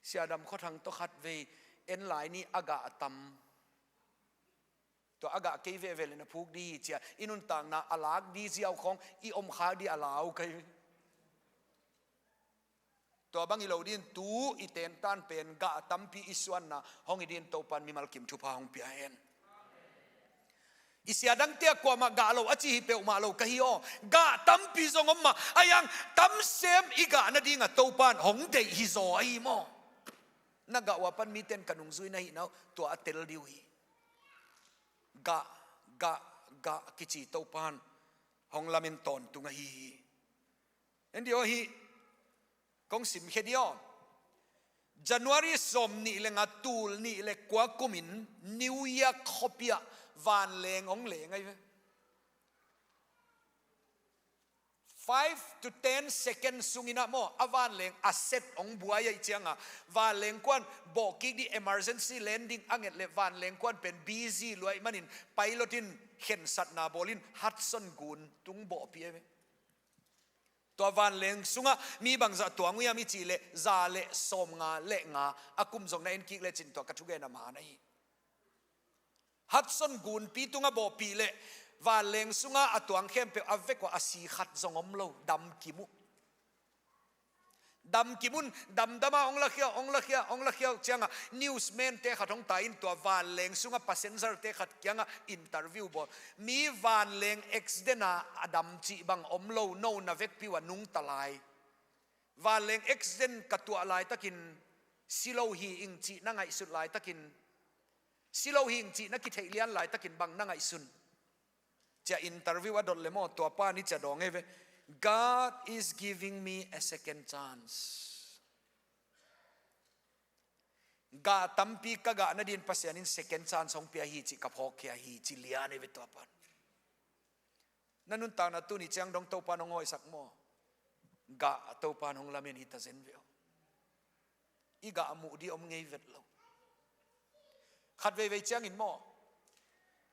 Siadam Khua Thang tawh khat vei en lai ni, a gah a tam. Tua a gah kei veve leh na phuk di hi cia, i nuntakna a lak di ziau khawng, i omkhak di a lau kei. Tua bang hi lo din, tu i tentan pen gah tampi i suanna hong hi din Topan mimal kim thupha hong pia hen. I sia dangte ah kuamah gah lo a ci hi peuhmah lo ka hi aw. Gah tampi zong om mah, ahi hang tam sem i gah nading a Topan hong deih hi zaw ahi maw. Na gah uh a pan mite in ka nungzui na hih na uh, tua a tel ding uh hi. Gah, gah, gah kici Topan hong lamen tawntung ahi hi. En dih aw, hih kong simkhia dih aw. January sawm nih le nga, tul nih le kua kumin New York khuapi ah vanleng hong leng ahi ve. Five to ten seconds sungin ah maw, a vanleng a set hong buai ahih ciangin vanleng kuan bawhkik dih, emergency landing a nget leh vanleng kuan pen busy lua ahih manin pilot in khensatna bawlin Hudson gun tung bawhpih ahi ve. Tua vanleng sungah mi bangzah tuang uh hiam i cih leh za le sawmnga le nga a kum zong na en kik lecin tua ka thugen a man ahi. Hudson gunpi tungah bawhpih leh vanleng sungah a tuang khempeuh a vek uh a si khat zong om lo, damkim uh. Damkim un, damdam a hong lakhia, hong lakhia, hong lakhia uh ciangah newsman te khat hong tai in tua vanleng sungah passenger te khat kiangah interview bawl. Mi vanleng accident a a dam cih bang om lo, no na vekpi uh a nungta lai. Vanleng accident ka tuah laitakin si lo hi ing cih na ngaihsut laitakin, si lo hi ing cih na kitheih lian laitakin bang na ngaihsun? Cia interview a dot le maw, tua pa ni cia dawng ei ve. God is giving me a second chance. Gah tampi ka gah nadin Pasian in second chance hong pia hi cih ka phawkkhia hi ci lian ei ve tua pan. Na nuntakna tuni ciang dong Topan hong hawisak maw? Gah Topan hong lamen hi ta zen ve aw. I gah muh di om ngei vet lo. Khat veivei ciangin maw,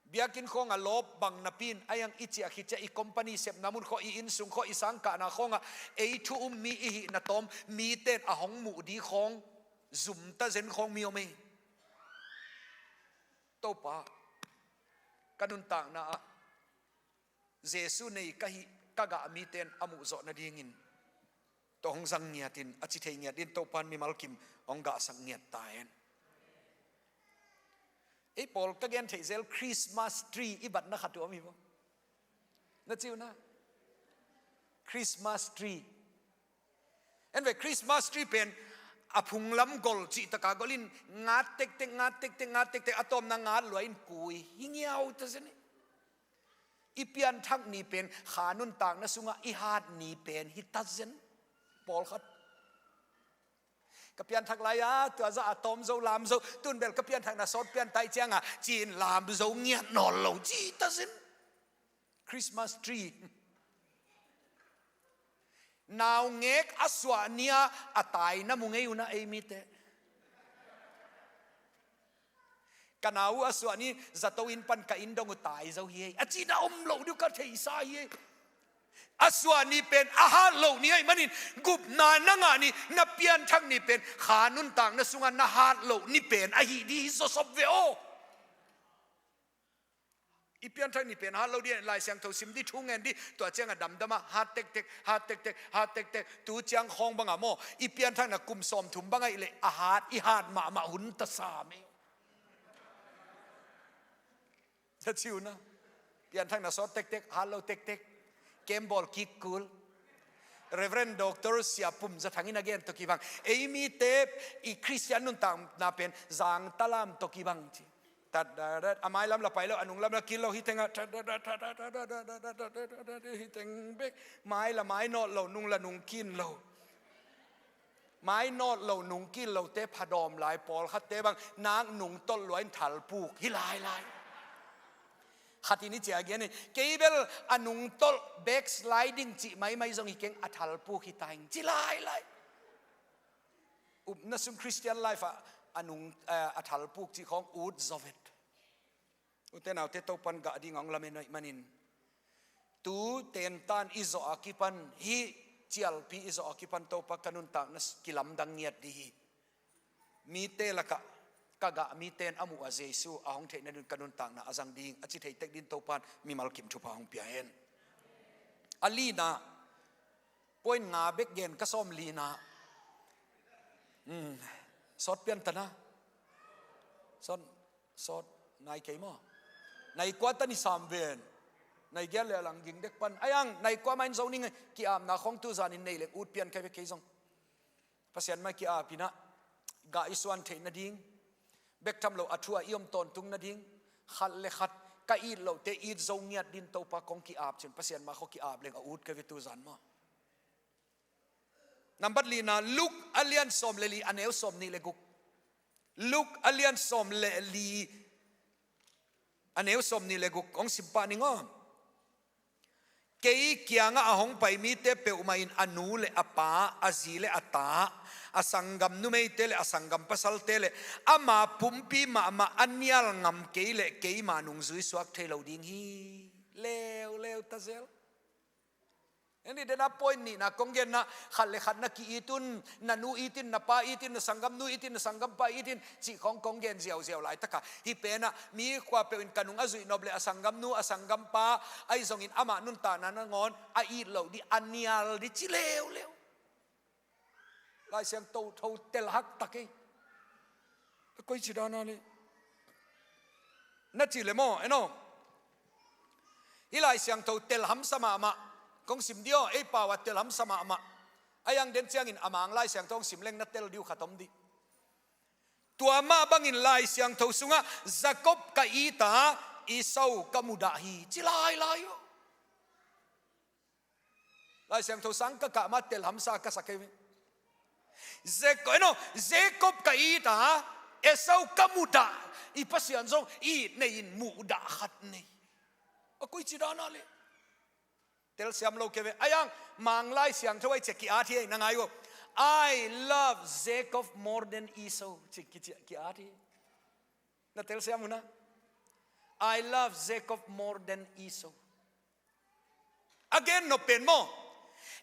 biakinn khawngah lawp bang napi in, a iang i ciah khit ciah i company sepna mun khawng, i innsung khawng, i sangkahna khawngah ei thu um mi i hihna tawm mite in a hong muh di khawng zum ta zen khawng mi om ei. Topa, ka nuntakna ah Jesu nei ka hih ka gah mite in a muh zawh nadingin tawh hong zang ngiat in, a ci thei ngiat in Topan mimal kim hong gahsak ngiat ta hen. Ei pawl ka gen theih zel Christmas tree i batna khat uh om hi maw? Na ci uh na, Christmas tree. En ve, Christmas tree pen a phunglam gol cih taka gol in ngat tektek, ngat tektek, ngat tektek, a tawpna ngat lua in kui hi ngiau ta zen hi. I pianthak ni pen kha nuntakna sungah i hat ni pen hi ta zen. Pawlkhat, ka pianthak lai-a tua zah a tawm zo, lam zo, tun bel ka pianthakna sawt pian tai cianga ci-in lam zo ngiat nawn lo ci ta zen. Christmas tree. Naungek a suah ni-a a taina mu ngei uh na ei mite. Ka nau uh a suah ni zato inn pan ka inn dong uh tai zo hi ei a cihna om lo ding uh ka theihsa hi ei. A suah ni pen a hat loh ni ahih manin gupna na ngah ni, na pianthak ni pen kha nuntakna sungah na hat loh ni pen ahi di hi sawsawp ve aw. I pianthak ni pen hat lo di, Lai Siangtho sim di, thu ngen di, tua ciangah damdam a hat tektek, hat tektek, hat tektek. Tu ciang khawng bangah maw, i pianthakna kum sawmthum bang ahih leh a hat, i hat mahmah hun ta sam ei. Za ci uh na. Pianthakna sawt tektek, hat lo tektek. Kem bawl kik kul. Reverend Doctor Sia Pum Za Thang in a gen tawh kibang, ei mite i Khristian nuntakna pen zang talam tawh kibang ci. Tat da da, a mailam la pai lo, a nunglam la kin lo, hi teng a, tat da da, tat da da, tat da da, tat da da, hi teng bek. Mai la mai nawt lo, nung la nung kin lo. Mai nawt lo, nung kin lote phadawm lai, pawlkhatte bang nak nungtolh lua in thalpuk hi lailai. Khat in i ci a gen hi, kei bel a nungtolh, backsliding cih maimai zong hi keng, a thalpuk hi ta ing ci lailai. Upna sung Christian life ah a nung, eh, a thalpuk cih khawng ut zaw vet. Ute naute, Topan gah ding a hong lamen ahih manin, tu tentan i zawh a kipan, hih cialpi i zawh a kipan Topa ka nuntakna kilamdang ngiat ding hi. Mite lakah ka gah mite in a muh a Jesu a hong theih nading ka nuntakna a zang ding a ci thei tek din Topan mimal kim thupha hong pia hen. A lina, point nga bek gen ka, sawm lina. Hmm. Sawt pian ta na. Sawt, sawt nai kei maw? Nai kua ta ni sam ven. Nai giat le a lang ging dek pan. A iang nai kua mah in zo ning, ki-apna khawng tu zanin nei leng ut pian kei ve kei zong. Pasian mai ki-ap in ah, gah i suan theih nading, bek tham lo a thu ah i om tawntung nading, khat le khat ka it lohte it zo ngiat din Topa kong ki-ap cin, Pasian mai khawng ki-ap leng a ut kei ve tu zan maw? Nambat lina, Luke a lian sawm le li, a neu sawm nih le guk. Luke a lian sawm le li, a neu sawm nih le guk kong sim pah ning aw. Kei kiangah a hong pai mite peuhmah in a nu le a pa, a zi le a ta, a sanggam numeite le a sanggam pasalte le ama pumpi mahmah a nial ngam kei leh keima nungzui suak thei lo ding hi. Leuleu ta zel. Eni dena point nihna kong genna, khat le khat na ki-it un, na nu it in, na pa it in, na sanggamnu it in, na sanggampa it in, cih khawng kong gen ziauziau laitaka, hih penah mi khua peuh in ka nung a zuih nop le a sanggamnu, a sanggampa ahi zongin amah nuntakna nangawn a it loh ding, a nial ding ci leuleu. Lai Siangtho tho tel hak tak ei. Koi ci dana le na ci le maw, eno. Hih Lai Siangtho tel hamsa mahmah. Kong sim dih aw, ei pau ah tel hamsa mahmah. A iang den ciangin a mang Lai Siangtho hong sim leng na tel dih uh khat om dih. Tua mah bangin Lai Siangtho sungah Jacob ka it a, Esau ka mudah hi ci lailai uh. Lai Siangtho sang ka kah mah tel hamsa ka sa kei ve. Jacob, eno, Jacob ka it a, Esau ka mudah. I Pasian zong it nei in mudah khat nei. A koi ci dana le. Telsiam lo kei ve. Ahi hang Manglai Siangtho ah ci-a ki-at hi, na ngai uh. "I love Jacob more than Esau," ci-a ki-at hi. Na telsiam uh na. "I love Jacob more than Esau." A gen nop pen maw,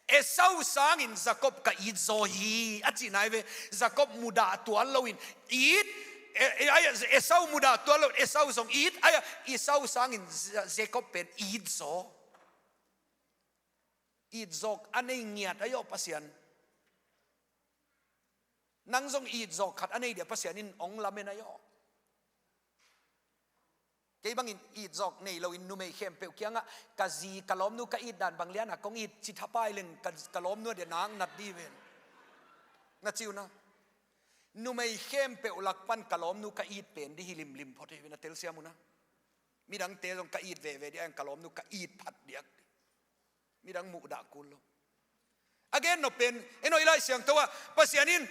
"Esau sangin Jacob ka it zaw hi," a cihna hi ve. Jacob mudah tuan loin it, e, e, ai, Esau mudah tuan loin Esau zong it, ai, Esau sangin Ja-, Jacob pen it zaw. It zawk a nei ngiat ahi aw Pasian. Nang zong it zawk khat a nei dia Pasian in hong lamen ahi aw. Kei bangin it zawk nei loin numei khempeuh kiangah, "Ka zi, ka lawmnu ka it dan bang liana kong it ci thapai leng ka, ka lawmnu a dia nak nat di ven," na ci uh na. Numei khempeuh lak pan ka lawmnu ka it pen di hi limlim phot hi ve, na telsiam uh na. Midangte zong ka it veve di, ahi hang ka lawmnu ka it phat diak di. Midang muhdah kul lo. A gen nop pen, en aw, i Lai Siangtho ah Pasian in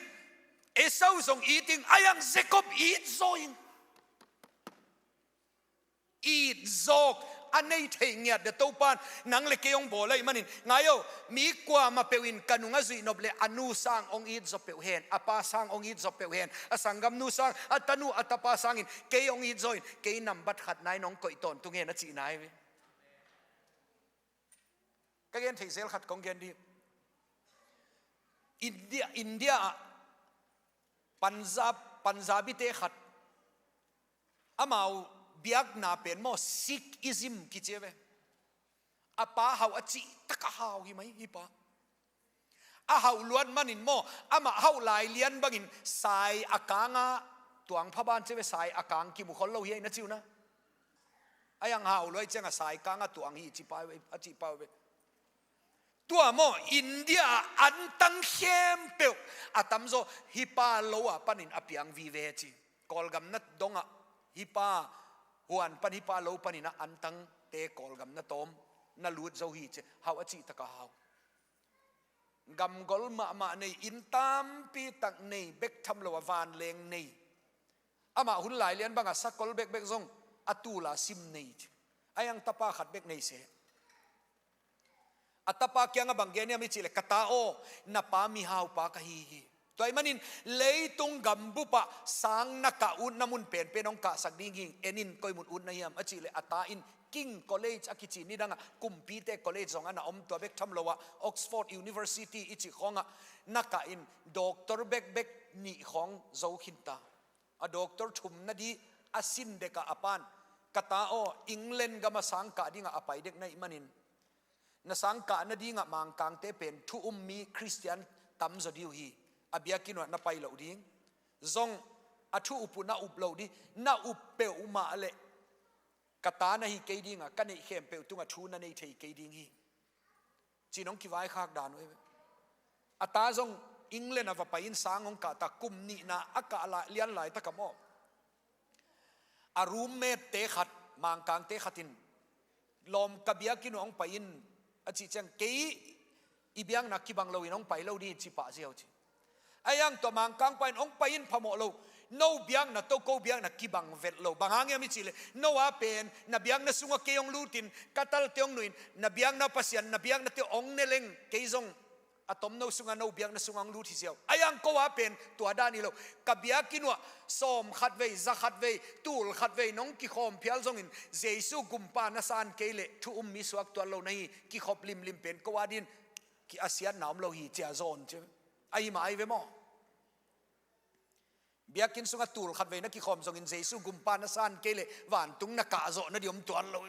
Esau zong it ing, ahi hang Jacob it zaw ing. It zawk a nei thei ngiat dia Topan nang le kei hong bawl ahih manin, ngai aw, mi kuamah peuh in ka nung a zuih nop leh a nu sang hong it zaw peuh hen, a pa sang hong it zaw peuh hen, a sanggamnu sang, a tanu a tapa sangin kei hong it zaw in, kei nambat khatna in hong koih tawntung hen, a cihna hi ve. Ka gen thei zel khat kong gen dih. India, India ah Punjab, Punjabi-te khat, amau biakna pen maw, Sikhism kici ve. A pa hauh a cih taka hau hi mai hi pa. A hauh luat manin maw, amah hauh lai lian bangin sai a kangah tuang pha ban ci ve, sai a kang kimu khol lo hi a, na ci uh na. Ahi hang hau luai ciangah sai kangah tuang hi ci pa uh ve, a ci pa uh ve. Tua maw, India ah antang khempeuh a tamzaw hih pa lo ah panin a piang vive ci. Kawlgam na dongah hih pa huan pan, hih pa lo panin ah antangte Kawlgam na tawm, na lut zo hi ci. Hauh a cih taka hau. Gamgol mahmah nei, inn tampi tak nei, bek tham lo a vanleng nei. Amah hun lai lian bangah sakol bekbek zong a tul a sim nei ci. Ahi hang tapa khat bek nei se. A tapa kiangah bang gen hiam i cih leh, "Ka ta aw, na pa mihau pa ka hi hi. Tua ahih manin leitung gambup ah sang na kah utna mun penpen hong kahsak ding hi ing, en in, koi mun ut na hiam?" a cih leh, a ta in King College a kici, nidangah kumpite college zong a na om, tua bek tham lo ah Oxford University i cih khawngah na kah in, doctor bekbek nih khawng zo khin ta. A doctor thumna di a sin dekah a pan, "Ka ta aw, England gamah sang kah dingah a pai dek na hih manin, na sang kah nadingah Mangkangte pen thu um mi Khristian tamzaw ding uh hi. A biakinn uah na pai loh ding. Zong a thu up uh na up loh ding. Na up peuhmah leh ka ta na hi kei dingah, ka neih khempeuh tungah thu na nei thei kei ding hi," ci-in hong kivaikhak dan uh hi ve. A ta zong England ah va pai in sang hong kah ta, kum nihna a kah lai, lian laitak ah maw, a roommate-te khat, Mangkangte khat in, "Lawm, ka biakinn uah hong pai in," a cih ciang, "Kei i biakna kibang loin hong pai lo ding hi," ci pah ziau ci. Ahi hang tua Mangkangpa in, "Hong pai in, phamawh lo. No biakna tawh ko biakna kibang vet lo. Bang hang hiam i cih leh, no a pen na biakna sungah kei hong lut in, ka talte hong nuh in, na biakna Pasian, na biaknate hong ne leng, kei zong a tomno sungah no biakna sungah hong lut hi ziau. Ahi hang ko a pen tua dan hi lo. Ka biakinn uah sawm khat vei, za khat vei, tul khat vei nong kikhawm phial zongin, Jesu gumpa na san kei leh thu um mi suak tuan lo na hi, kikhop limlim pen ko a dingin ki a siatna om lo hi," ci-a zawn ci. Ahi mah ahi ve maw. Biakinn sungah tul khat vei na kikhawm zongin Jesu gumpa na san kei leh vantung na kah zawh nading om tuan lo.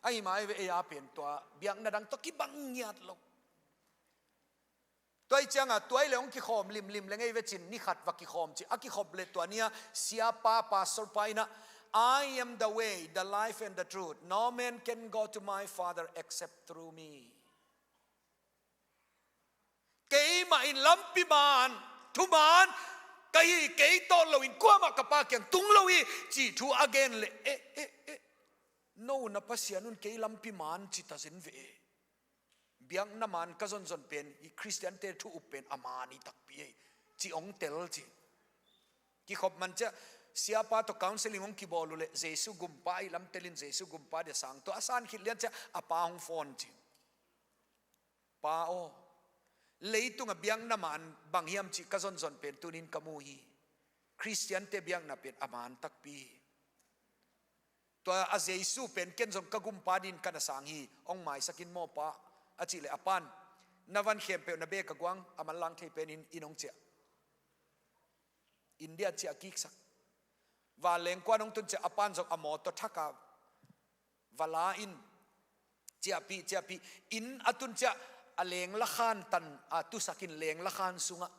Ahi mah ahi ve, ei a pen tua biakna dang tawh kibang ngiat lo. Tua ahih ciangah tua hi leh hong kikhawm limlim leng ei ve cin, ni khat va kikhawm ci. A kikhop leh tua ni-a siapa, pastor pa in ah, "I am the way, the life and the truth. No man can go to my Father except through me." "Keimah in lampi man, thuman ka hi, kei tawh loin kuamah ka Pa kiang tung lo hi," cih thu a gen leh, "Eh, eh, eh, no na Pasian un kei lampi man ci ta zen ve e. Biakna man ka zonzon pen, i Khristiante thu up pen a man hi takpi ei," ci hong tel ci. Kikhop man ciah, Siapa tawh counseling hong kibawl uh leh Jesu gumpa ahi lam telin Jesu gumpa dia sang tua a san khit lian ciah a pa hong phone ci. Pa aw, leitung a biakna man bang hiam cih ka zonzon pen tunin ka mu hi. Khristiante biakna pen a man takpi hi. Tua a Jesu pen ken zong ka gumpa din ka na sang hi, hong maisak in maw pa, a cih leh a pan, na van khempeuh na bek a guang a manlang thei penin inn hong ciah. India ciah kiksak. Vanleng kuan hong tun ciah a pan zong a mawtaw thak a va la in, ciahpih ciahpih in a tun ciah a lengla khan tan a tusak in lengla khan sungah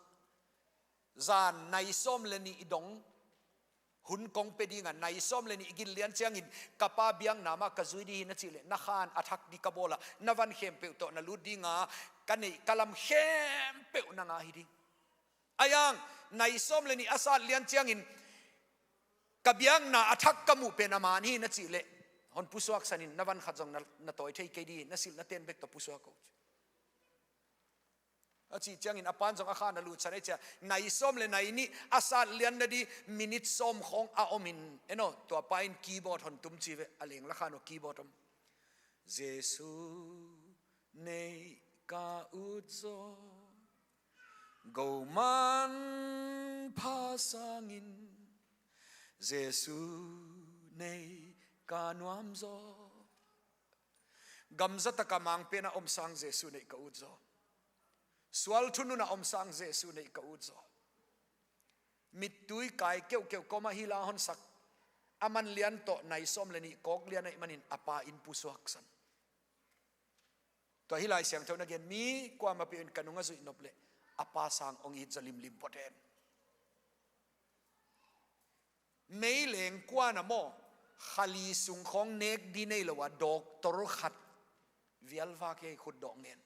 zan nai sawm le nih i dong hun kong pe dingah nai sawm le nih i gin lian ciangin ka pa biakna mah ka zui dih hi na cih leh na khan a thak dih ka bawl a na van khempeuh tawh na lut dinga ka neih ka lam khempeuh na ngah hi ding. A yang nai sawm le nih a sat lian ciangin ka biakna a thak ka muh pen a man hi na cih leh hon pusuak sanin na van khat zong na, na tawi thei kei dih hi, na silh na ten bek tawh pusuak ko. A cih ciangin a pan zong a khan a lut san ei ciah nai sawm le nai nih a sat lian na di minit sawm khawng a omin eno tua pa in keyboard hon tum ci ve a lengla khan aw keyboard om. Jesu neih ka ut zaw. Goman pha sangin Jesu neih ka nuam zaw. Gamza taka mangpena om sang Jesu neih ka ut zaw. Sual thununa om sang Jesu neih ka ut zaw. Mittui kai keuhkeuh koma hi la honsak. A man lian tawh nai sawm le nih kawk lian aih manin a pa in pusuak san. Tua hi Lai Siangtho na gen mi kuamah peuh in ka nung a zuih nop leh a pa sang hong it zaw limlim pawten. Meileng kuana maw khali sung khawng nek di nei lo a doctor khat vialva kei khut dawh ngen.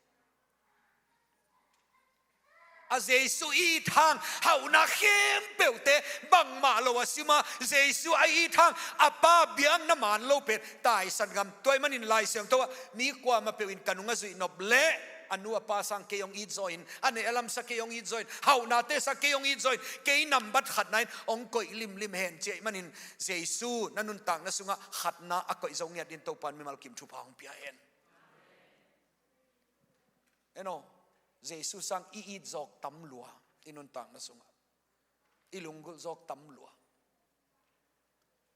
A Jesu i it hang hauhna khempeuhte bangmah lo a sima Jesu a i it hang a pa biakna man lo pen taisan ngam. Tua ahih manin Lai Siangtho ah mi kuamah peuh in ka nung a zuih nop leh a nu a pa sang kei hong it zaw in a neh a lamsa kei hong it zaw in hauhnate sa kei hong it zaw in kei nambat khatna in hong koih limlim hen ci ahih manin Jesu na nuntakna sungah khatna a koih zo ngiat in Topan mimal kim thupha hong pia hen. Eno, Jesu sang i it zawk tam lua i nuntakna sungah i lunggulh zawk tam lua.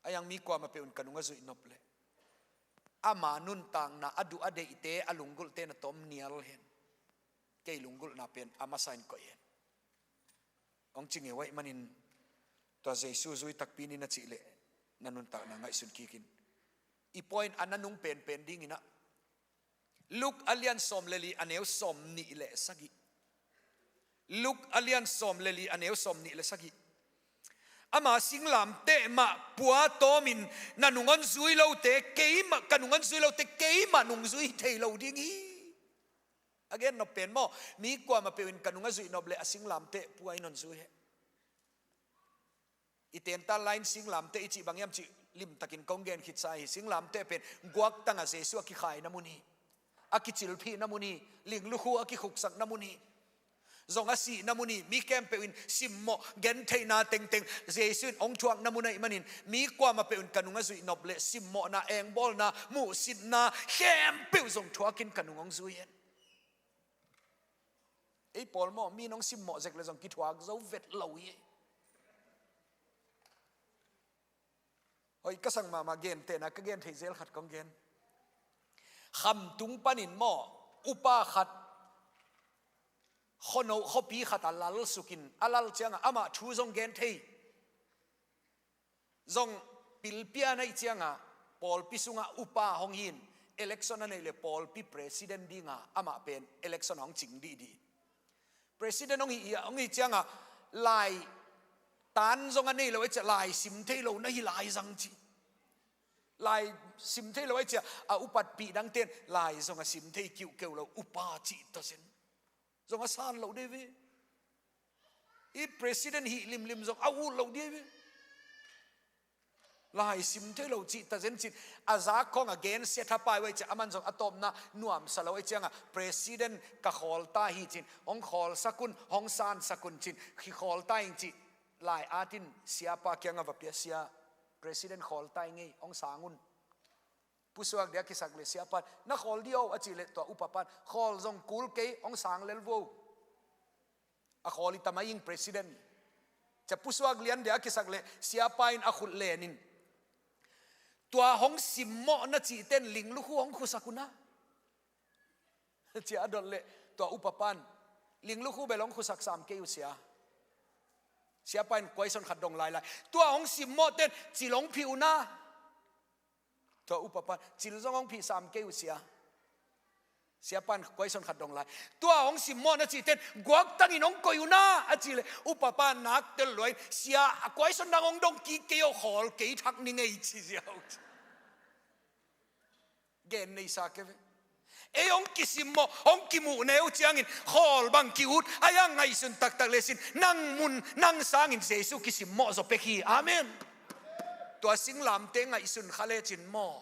A yang mi kuamah peuh in ka nung a zuih nop leh ama nuntakna a duh a deihte a lunggulhte na tawm nial hen. Kei lunggulhna pen a masa in koih hen. Hong ci ngei uh ahih manin tua Jesu zui takpi ni na cih leh na nuntakna ngaihsun kikin i point a na nung penpen dinginah Luke a lian sawm le li a neu sawm nih le sagih. Luke a lian sawm le li a neu sawm nih le sagih. Ama singlamteh mah pua tawmin na nung hong zui lote keimah ka nung hong zui lote keimah nung zui thei lo ding hi. A gen nop pen maw mi kuamah peuh in ka nung a zuih nop leh a singlamteh pua in hong zui he. I tentan lain singlamteh i cih bang hiam cih limtakin kong gen khitsa hi. Singlamteh pen guaktangah Jesu a kikhaina mun hi. A kicilphihna mun hi. Linglukhu a kikhuksakna mun hi. Zong a sihna mun hi. Mi khempeuh in simmawh gentheihna tengteng Jesu in hong thuakna mun ahih manin mi kuamah peuh in ka nung a zuih nop leh simmawhna engbawlna muhsitna khempeuh zong thuakin ka nung hong zui hen. Ei pawl maw mi nong simmawh zek le zong kithuak zo vet lo hi. Hoi ka sang mahmah gentehna ka gen thei zel khat kong gen. Khamtung panin maw upa khat khuano khuapi khat a lal sukin a lal ciangah amah thu zong gen thei. Zong pilpian ahih cianga pawlpi sunga upa hong hin election a neih le pawlpi president dinga amah pen election hong cing dihdih. President hong hi, hong hi cianga lai tan zong a nei lo ahih cia lai sim thei lo na hi lai zang ci. Lai sim thei lo ahih cia a upatpih dangten lai zong a sim thei kiuhkeuh lo upa cih tazen. Zong a san lo dei ve. I president hih limlim zong a ut lo dei ve. Lai sim thei lo cih tazen cin a zak khawng a gensia thapai uh ahih cia aman zong a tawpna nuamsa lo ahih cianga president ka khawl ta hi cin hong khawlsak un hong sansak un cin khi khawl ta ing cih Lai-at in siapa kiangah va pia, "Sia, president khawl ta ing ei, hong sang un." Pusuak dia kisak leh siapa in, "Na khawl dih aw," a cih leh tua upapan, "Khawl zong kul kei, hong sang lel vo. A khawl i ta mai ing president." Cia pusuak lian dia kisak leh siapa in a khut len in, "Tua hong simmawh na cihte in linglukhu hong khusak uh na," cia a dot leh tua upapan, "Linglukhu bel hong khusak sam kei uh sia." Siapa in question khat dong lailai, "Tua hong simmawhte in cil hong phih uh na?" Tua upapan, "Cil zong hong phih sam kei uh sia." Siapa in question khat dong lai, "Tua hong simmawh na cihte in guaktangin hong koih uh na?" a cih leh upapan nak tel lua in, "Sia, a question dang hong dong kik kei aw, khawl kei thak ning ei," ci ziau. Gen neisa kei ve. Ei hong kisimmawh, hong kimuh neu ciangin khawl bang ki-ut, a hiang ngaihsun taktak le sin, nang mun, nang sangin Jesu kisimmawh zaw pek hi. Amen. Tua singlamte ngaihsun kha lecin maw,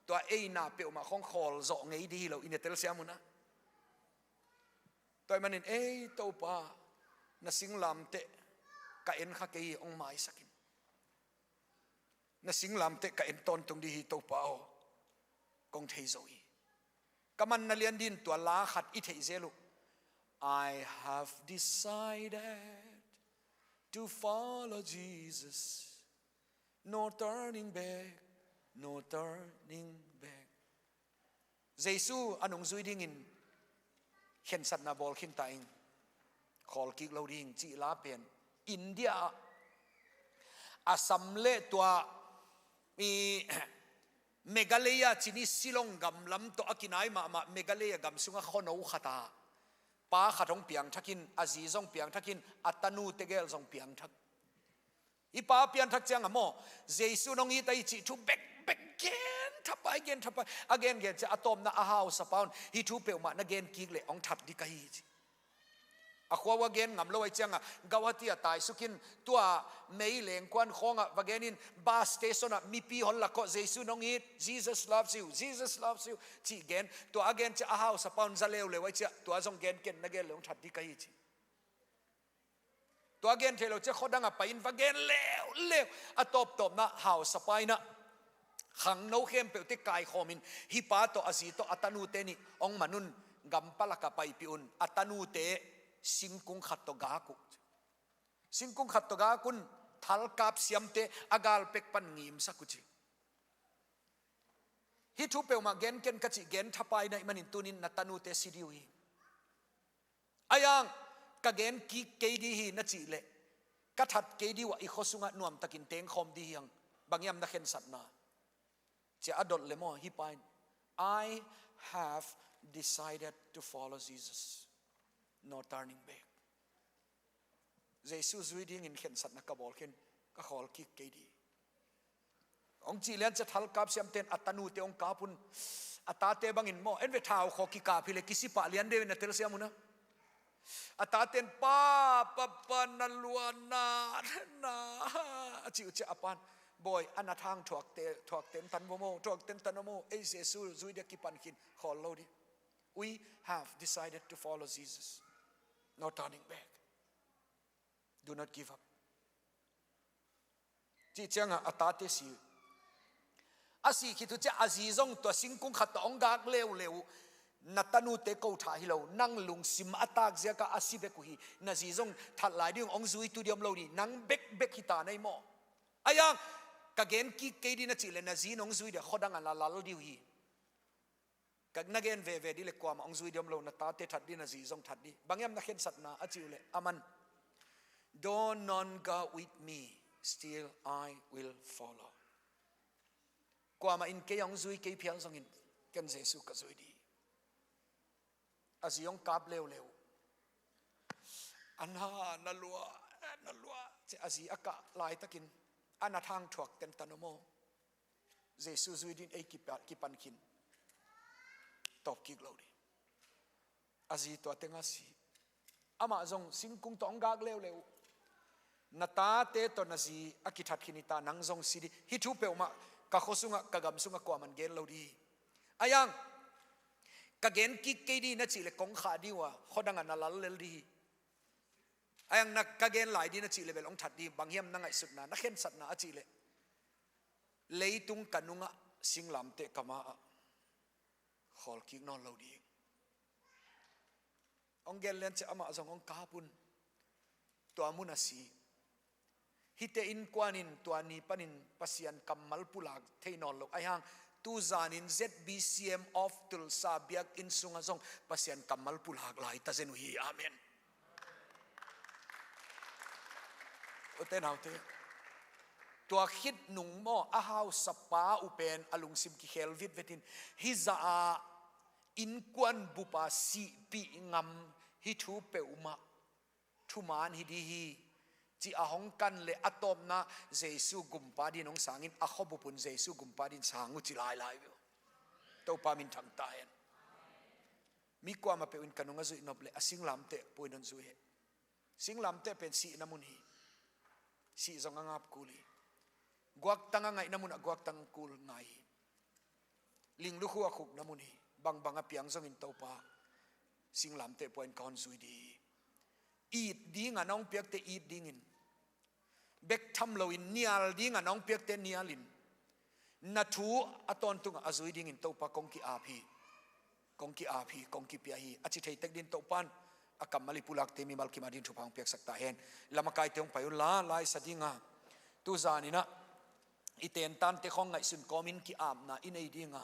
tua ei na peuhmah khong khawl zawh ngei dih hi lo, i na telsiam uh na. Tua ahih manin, "Ei Topa, na singlamteh ka en kha kei hi, hong maisak in. Na singlamteh ka en tawntung dih hi Topa aw," kong thei zo hi. Ka manna lian dih in tua la khat i theih zel uh, "I have decided to follow Jesus. No turning back, no turning back." Jesu a nungzui dingin khensatna bawl khin ta ing, khawl kik lo ding cih la pen India ah, Assam le tua i Meghalaya cih ni, Shillong gam lam tawh a kinai mahmah Meghalaya gam sungah khuano khat ah pa khat hong piangthak in, a zi zong piangthak in, a tanu tegel zong piangthak. Hih pa pianthak ciangah maw, Jesu nong it ahi cih thu bekbek gen thapai, gen thapai. A gengen ciah a tawpna a hausapa un, "Hih thu peuhmah na gen kik leh hong that dih ka hi," ci. A khua uh a gen ngam lo ahi ciangah Guwahati ah taisukin, tua mei lengkuan khawngah va gen in, bus station ah mipi hon lakawh, "Jesu nong it, Jesus loves you, Jesus loves you," cih gen. Tua a gen ciah a hausapa un za leuleu ahi ciah, "Tua zong gen ken, na gen leh hong that dih ka hi," ci. Tua gen thei lo ciah khuadangah pai in va gen leuleu. A tawptawpna hausapa in ah khangno khempeuhte kaikhawm in, hih pa tawh a zi tawh a tanute nih hong man un, gampalakah paipih un, a tanute singkung khat tawh gak uh. Singkung khat tawh gak un, thalkap siamte a gal pek pan ngimsak uh ci. Hih thu peuhmah gen ken ka cih gen thapai na hih manin tunin na tanute si dih uh hi. A hiang, "Ka gen kik kei dih hi," na cih leh, "Ka that kei dih uh ah, i khua sungah nuamtakin tengkhawm dih hi hang," bang hiam na khensatna? Ciah a dot leh maw, hih pa in, "I have decided to follow Jesus. No turning back. Jesu zui dingin khensatna ka bawl khin, ka khawl kik kei dih," hong cih lian ciah thalkap siamte in a tanute hong kap un. A tate bangin maw, en ve, thau khaw kikap hileh kisi pah lian deuh in a telsiam un a. A tate in, "Pa, pa, pa, na lua, na, na," a cih uh ciah a pan, "Bawi, a nathang thuakte, thuak tentan vo maw, thuak tentan vo maw, ei Jesu zui dia kipan khin, khawl lo dih. We have decided to follow Jesus. No turning back. Do not give up." Cih ciangah a tate si. A sih khit uh ciah a zi zong tua singkung khat tawh hong gak leuleu uh. Na tanute ko thah hi lo, nang lungsim a tak ziakah a si bek uh hi. Na zi zong that lai ding, hong zuitu dih om lo dih, nang bekbek hi ta na hi maw? A hiang, "Ka gen kik kei dih," na cih leh na zi in hong zui dia, khuadangah na lal dih uh hi. Ka na gen veve dih leh kuamah hong zui dih om lo, na tate that dih, na zi zong that dih. Bang hiam na khensatna a cih uh leh, aman, "Though none go with me, still I will follow." Kuamah in kei hong zui kei phial zongin, ken Jesu ka zui dih. A zi hong kap leuleu. "A na, na lua, na lua," ci a zi a kah laitakin, "A nathang thuak tentan vo maw, Jesu zui dingin ei kipa-, kipan khin, tawp kik lo dih." A zi tua tengah si. Amah zong singkung tawh hong gak leuleu. Na tate tawh na zi a kithat khin hi ta, nang zong si dih. Hih thu peuhmah ka khua sungah, ka gam sungah kuaman gen lo dih. A hiang, "Ka gen kik kei dih," na cih leh kong khah dih uh a, khuadangah na lal lel dih hi. Ahi hang na ka gen lai ding a cih leh bel hong that ding, bang hiam na ngaihsutna, na khensatna a cih leh, leitung ka nungah singlamteh ka ma-ah khawl kik nawn lo ding. Hong gen lian ciah amah zong hong kap un. Tua mun a si. Hihte innkuan in tua ni panin Pasian kammal pulak thei nawn lo. Ahi hang, tu zanin Z B C M of Tulsa biakinn sungah zong Pasian kammal pulak lai ta zen uh hi. Amen. U te nau te, tua khit nung maw, a hausapa uh pen a lungsim kikhel vitvet in, hih zah a innkuan bup a sihpih ngam hi thu peuhmah thuman hi ding hi, ci a hong kan leh a tawpna Jesu gumpa dingin hong sang in, a khuabup un Jesu gumpa dingin sang uh ci lailai uh. Topa min thang ta hen. Mi kuamah peuh in ka nung a zuih nop leh a singlamteh pua in hong zui hi. Singlamteh pen sihna mun hi. Sih zong a ngap kul hi. Guaktang a ngaihna munah guaktang kul ngai hi. Ling lukhu a khukna mun hi. Bangbang a piang zongin Topa, singlamteh pua in ka hong zui ding hi. It ding a na hong piakte it dingin, bek tham loin nial ding a na hong piakte nialin, na thu a tawntungah a zui dingin Topa kong ki-ap hi. Kong ki-ap hi, kong kipia hi, a ci thei tek dingin Topa'n a kammal i pulakte mimal kim a dingin thupha hong piaksak ta hen. Lamakaite hong pai unla, laisa ding a, tu zanin ah i tentante khawng ngaihsun kawmin ki-apna i nei ding a,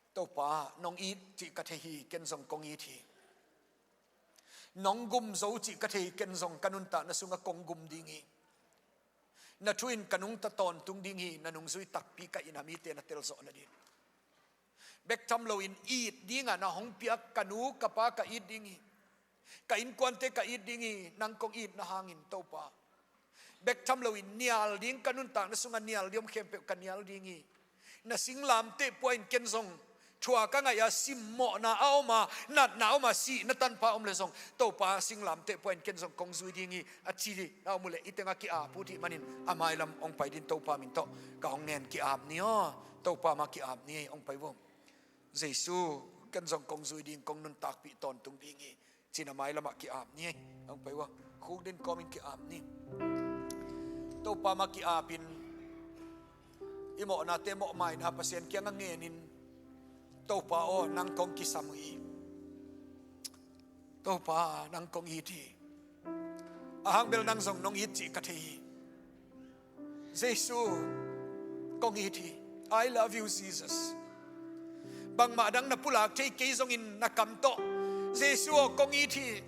Topa, nong it cih ka thei hi, ken zong kong it hi. Nong gum zo cih ka thei hi, ken zong ka nuntakna sungah kong gum ding hi. Na thu in ka nungta tawntung ding hi, na nungzui takpi ka in a, mite na telzawh nading. Bek tham loin it ding a na hong piak ka nu ka pa ka it ding hi. Ka innkuante ka it ding hi, nang kong itna hangin Topa. Bek tham loin nial ding, ka nuntakna sungah nial ding om khempeuh ka nial ding hi. Na singlamteh pua in ken zong thuak a ngaih a, simmawhna a om a, natna a om a, sihna tanpha om leh zong Topa singlamteh pua in ken zong kong zui ding hi, a ci ding a om uh leh i tengah ki-ap uh cih manin a mailam hong pai dingin Topa min tawh ka hong ngen, ki-ap ni aw. Topa mah ki-ap ni, hong pai vo. Jesu, ken zong kong zui ding, kong nuntakpih tawntung ding hi, ci-in a mailamah ki-ap ni. Hong pai vo. Khuk dingin kawmin ki-ap ni. Topa mah ki-apin i mawhnate mawhmaina Pasian kiangah ngenin, Topa aw, nang kong kisam uh hi. Topa, nang kong it hi. A hang bel nang zong nong it cih ka thei hi. Jesu, kong it hi. I love you, Jesus. Bangmah dang na pulak thei kei zongin na kam tawh, Jesu aw, kong it hi,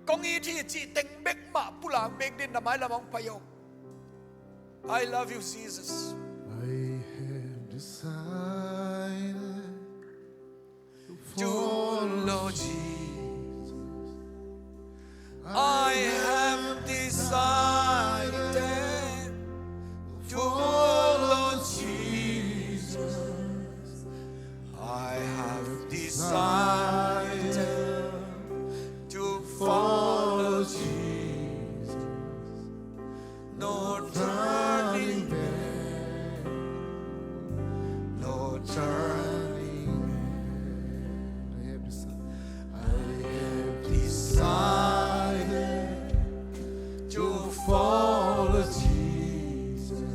kong it hi cih teng bek mah pulak bek dingin na mailam hong pai aw. I love you, Jesus. I have decided to follow Jesus. I have decided to follow Jesus. I have decided to follow Jesus. No turning back, no turning back. I have decided, I have decided to follow Jesus.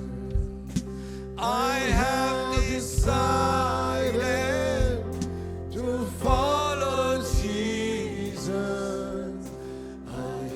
I have decided to follow Jesus. I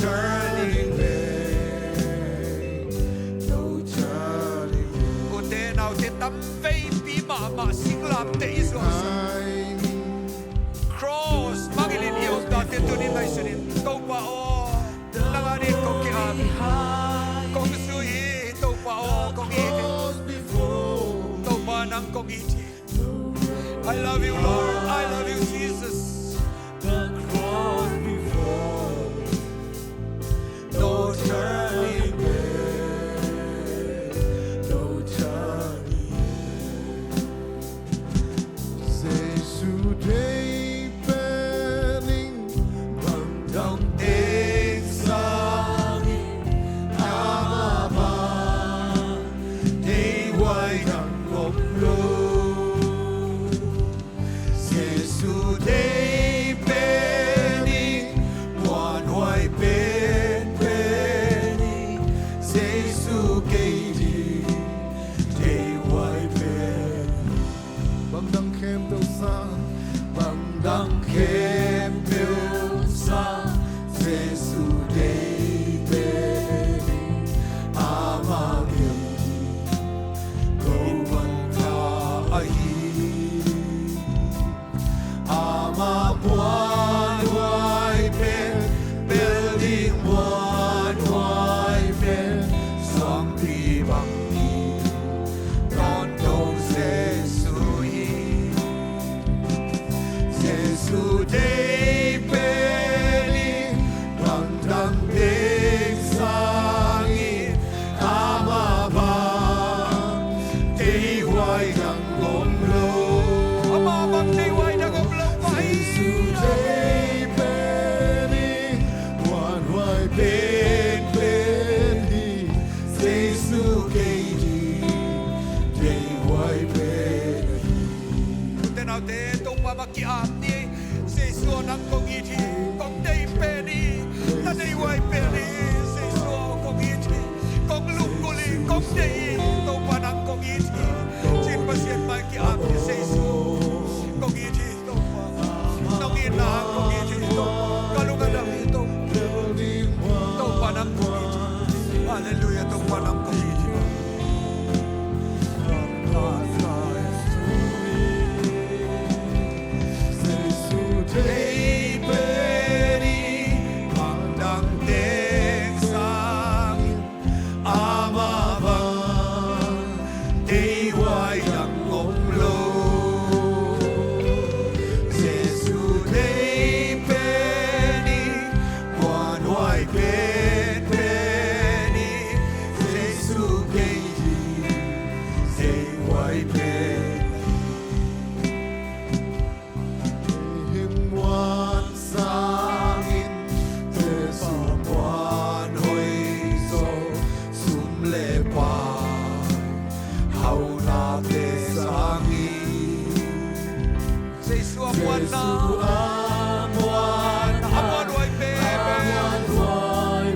turning back, no turning back. Ute naute tamveipi mahmah singlamteh i zuaksak. Cross mangngilh in i omdante tuni ngaihsun in, Topa aw, nang adingin kong ki-ap hi. Kong zui hi, Topa aw, kong it hi. Topa nang kong it hi. I love you, Lord. I love you, Jesus. The cross before, no turning back, no turning back. Jesu deih pen in, bangdang teng sangin, amah bang deihhuai dang om lo. Jesu deih pen in, muanhuai penpen hi. Jesu kei ding deihhuai pen hi. Bangdang khempeuh sang, bangdang khempeuh sang, Jesu deih pen hi. Amah gel ding ko mantha ahi. Amah muanhuai pen, bel ding muanhuai pen, suangpi bangin tawntung Jesu hi. Jesu deih pen in, bangdang teng sangin, amah bang deihhuai dang om lo. Amah bang deihhuai dang om lo. Jesu deih pen in, muanhuai penpen hi. Jesu kei ding deihhuai pen hi. Ute naute, Topa mah ki-ap ni. Jesu aw, nang kong it hi, kong deih pen hi, na deihhuai pen hi. Jesu aw, kong it hi, kong lunggulh hi, kong deih hi. Topa nang kong it hi, ci-in Pasian mai ki-ap ni. Jesu kong it hi, Topa. Nong itna kong it hi, Topa. Ka lung a dam hi, Topa. Topa nang kong it hi. Halleluiah, Topa nang kong it hi. Jesu deih pen in, bangdang teng sangin, amah bang deihhuai dang om lo. Jesu deih pen in, muanhuai penpen hi. Jesu kei ding deihhuai pen hi. Hih muan sangin, Jesu muan hoih zaw, sum le pai haunate sangin. Jesu a muanna, Jesu a muanna, a muanhuai penpen, a muanhuai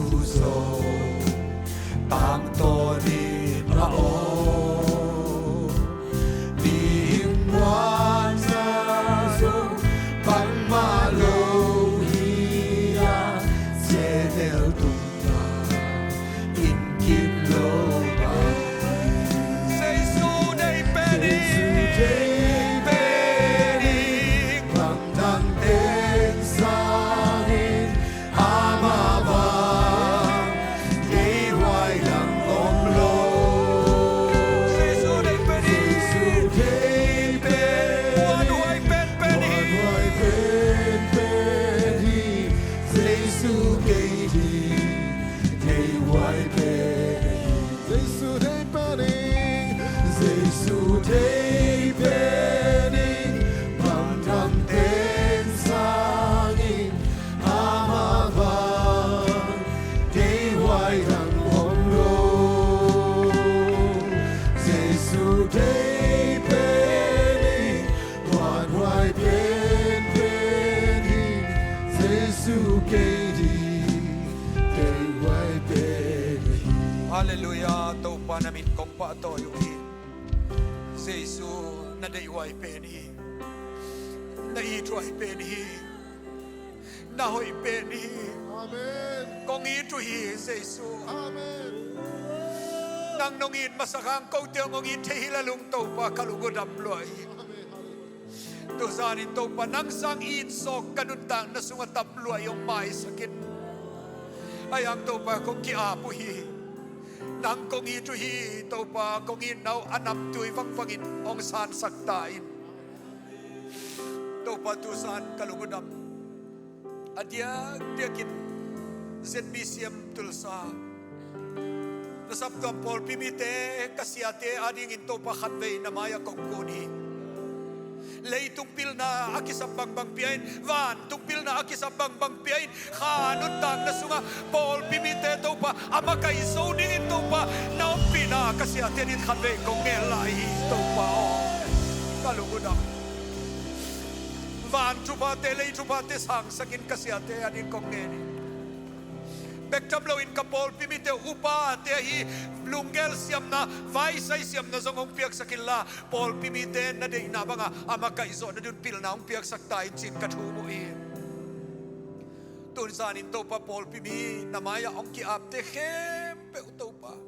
Zong tangtawn in a om, mihing muanna zong bangmah lo hi a, Sehnel tungah in kip lo bang. Jesu deih pen in, Jesu deih pen in, bang dang teng sangin amah bang deihhuai dang om lo. Jesu deih pen hi. Jesu deih pen hi. Muanhuai penpen hi. Muanhuai penpen hi. Jesu deih hi. Deihhuai pen hi. Jesu deih pen hi. Jesu deih pen hi. Bang dang teng sangin amah bang deihhuai dang om lo. Jesu deih pen hi, muanhuai penpen hi. Jesu kei ding deihhuai pen hi. Halleluiah, Topa na min kong pahtawi uh hi. Jesu na deihhuai pen hi. Na ithuai pen hi. Na hoih pen hi. Amen. Kong it uh hi, Jesu. Amen. Nang nong it masak hang kote hong it thei hi la lung Topa ka lung uh dam lua hi. Amen. Halleluiah. Tuzanin Topa nang sang it sawk ka nuntakna sungah tam lua hi, hong maisak in. Ahi hang Topa kong ki-ap uh hi. Nang kong it uh hi Topa, kong itna uh a namtui vangvangin hong sansak ta in. Topa tuzan ka lung uh dam. A diakdiakin Z B C M Tulsa na saptuam pawlpi mite ka siate adingin Topa khatvei na mai-ah kong kun hi. Leitung pilna a kisap bangbang pia in, vantung pilna a kisap bangbang pia in, kha nuntakna sungah pawlpi mite Topa a makaih zo dingin Topa na ompihna ka siate adingin khatvei kong ngen lai hi Topa aw. Ka lung uh dam. Van thuphate, lei thuphate sangsakin ka siate adingin kong ngen hi. Bek tham loin ka pawlpi mite uh upate ahi lunggel siamna, vaisai siamna zong hong piaksak inla, pawlpi mite na deihna banga a makaih zawh nadingin pilna hong piaksak ta in ci-in ka thum uh hi. Tuzanin Topa pawlpi mi na mai-ah hong ki-apte khempeuh Topa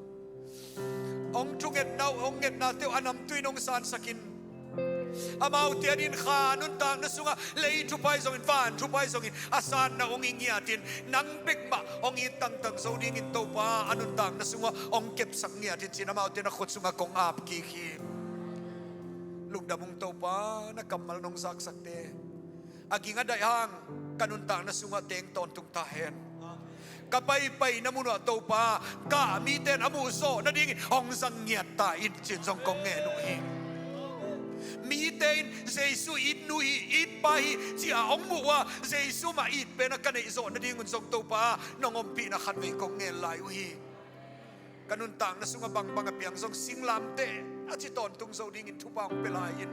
hong thungetna uh, hong ngetnate uh a namtui in hong sansakin, amaute adingin kha nuntakna sungah lei thupha ahi zongin, van thupha ahi zongin a sanna hong hi ngiatin, nang bek mah hong it tangtang zo dingin Topa a nuntakna sungah hong kepsak ngiatin ci-in amaute na khut sungah kong ap kik hi. Lungdam ung Topa, na kammal nong zaksakte a ging a daih hang ka nuntakna sungah teng tawntung ta hen. Ka paipaina mun uah Topa, ka mite in a muhzawh nadingin hong zang ngiat ta in ci-in zong kong ngen uh hi. Mite in Jesu it nu hi, it pa hi ci-a hong muh uh a, Jesu mah it pen a ka neih zawh nadingun zong Topa nong ompihna khatvei kong ngen lai uh hi. Ka nuntakna sungah bangbang a piang zong singlamteh a ci tawntung zo dingin thupha hong pia lai in.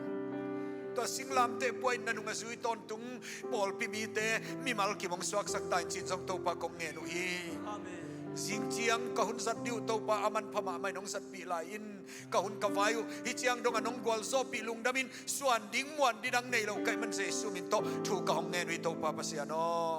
Tua singlamteh pua in na nung a zui tawntung pawlpi mite mimal kim hong suaksak ta in ci-in zong Topa kong ngen uh hi. Amen. Zing ciang ka hun zat ding uh Topa a manpha mahmah in hong zatpih lai in. Ka hun ka vai uh hih ciang dongah nong gualzawhpih lungdamin suan ding muan ding dang nei lo ka hih man Jesu min tawh thu ka hong ngen uh hi Topa Pasian aw.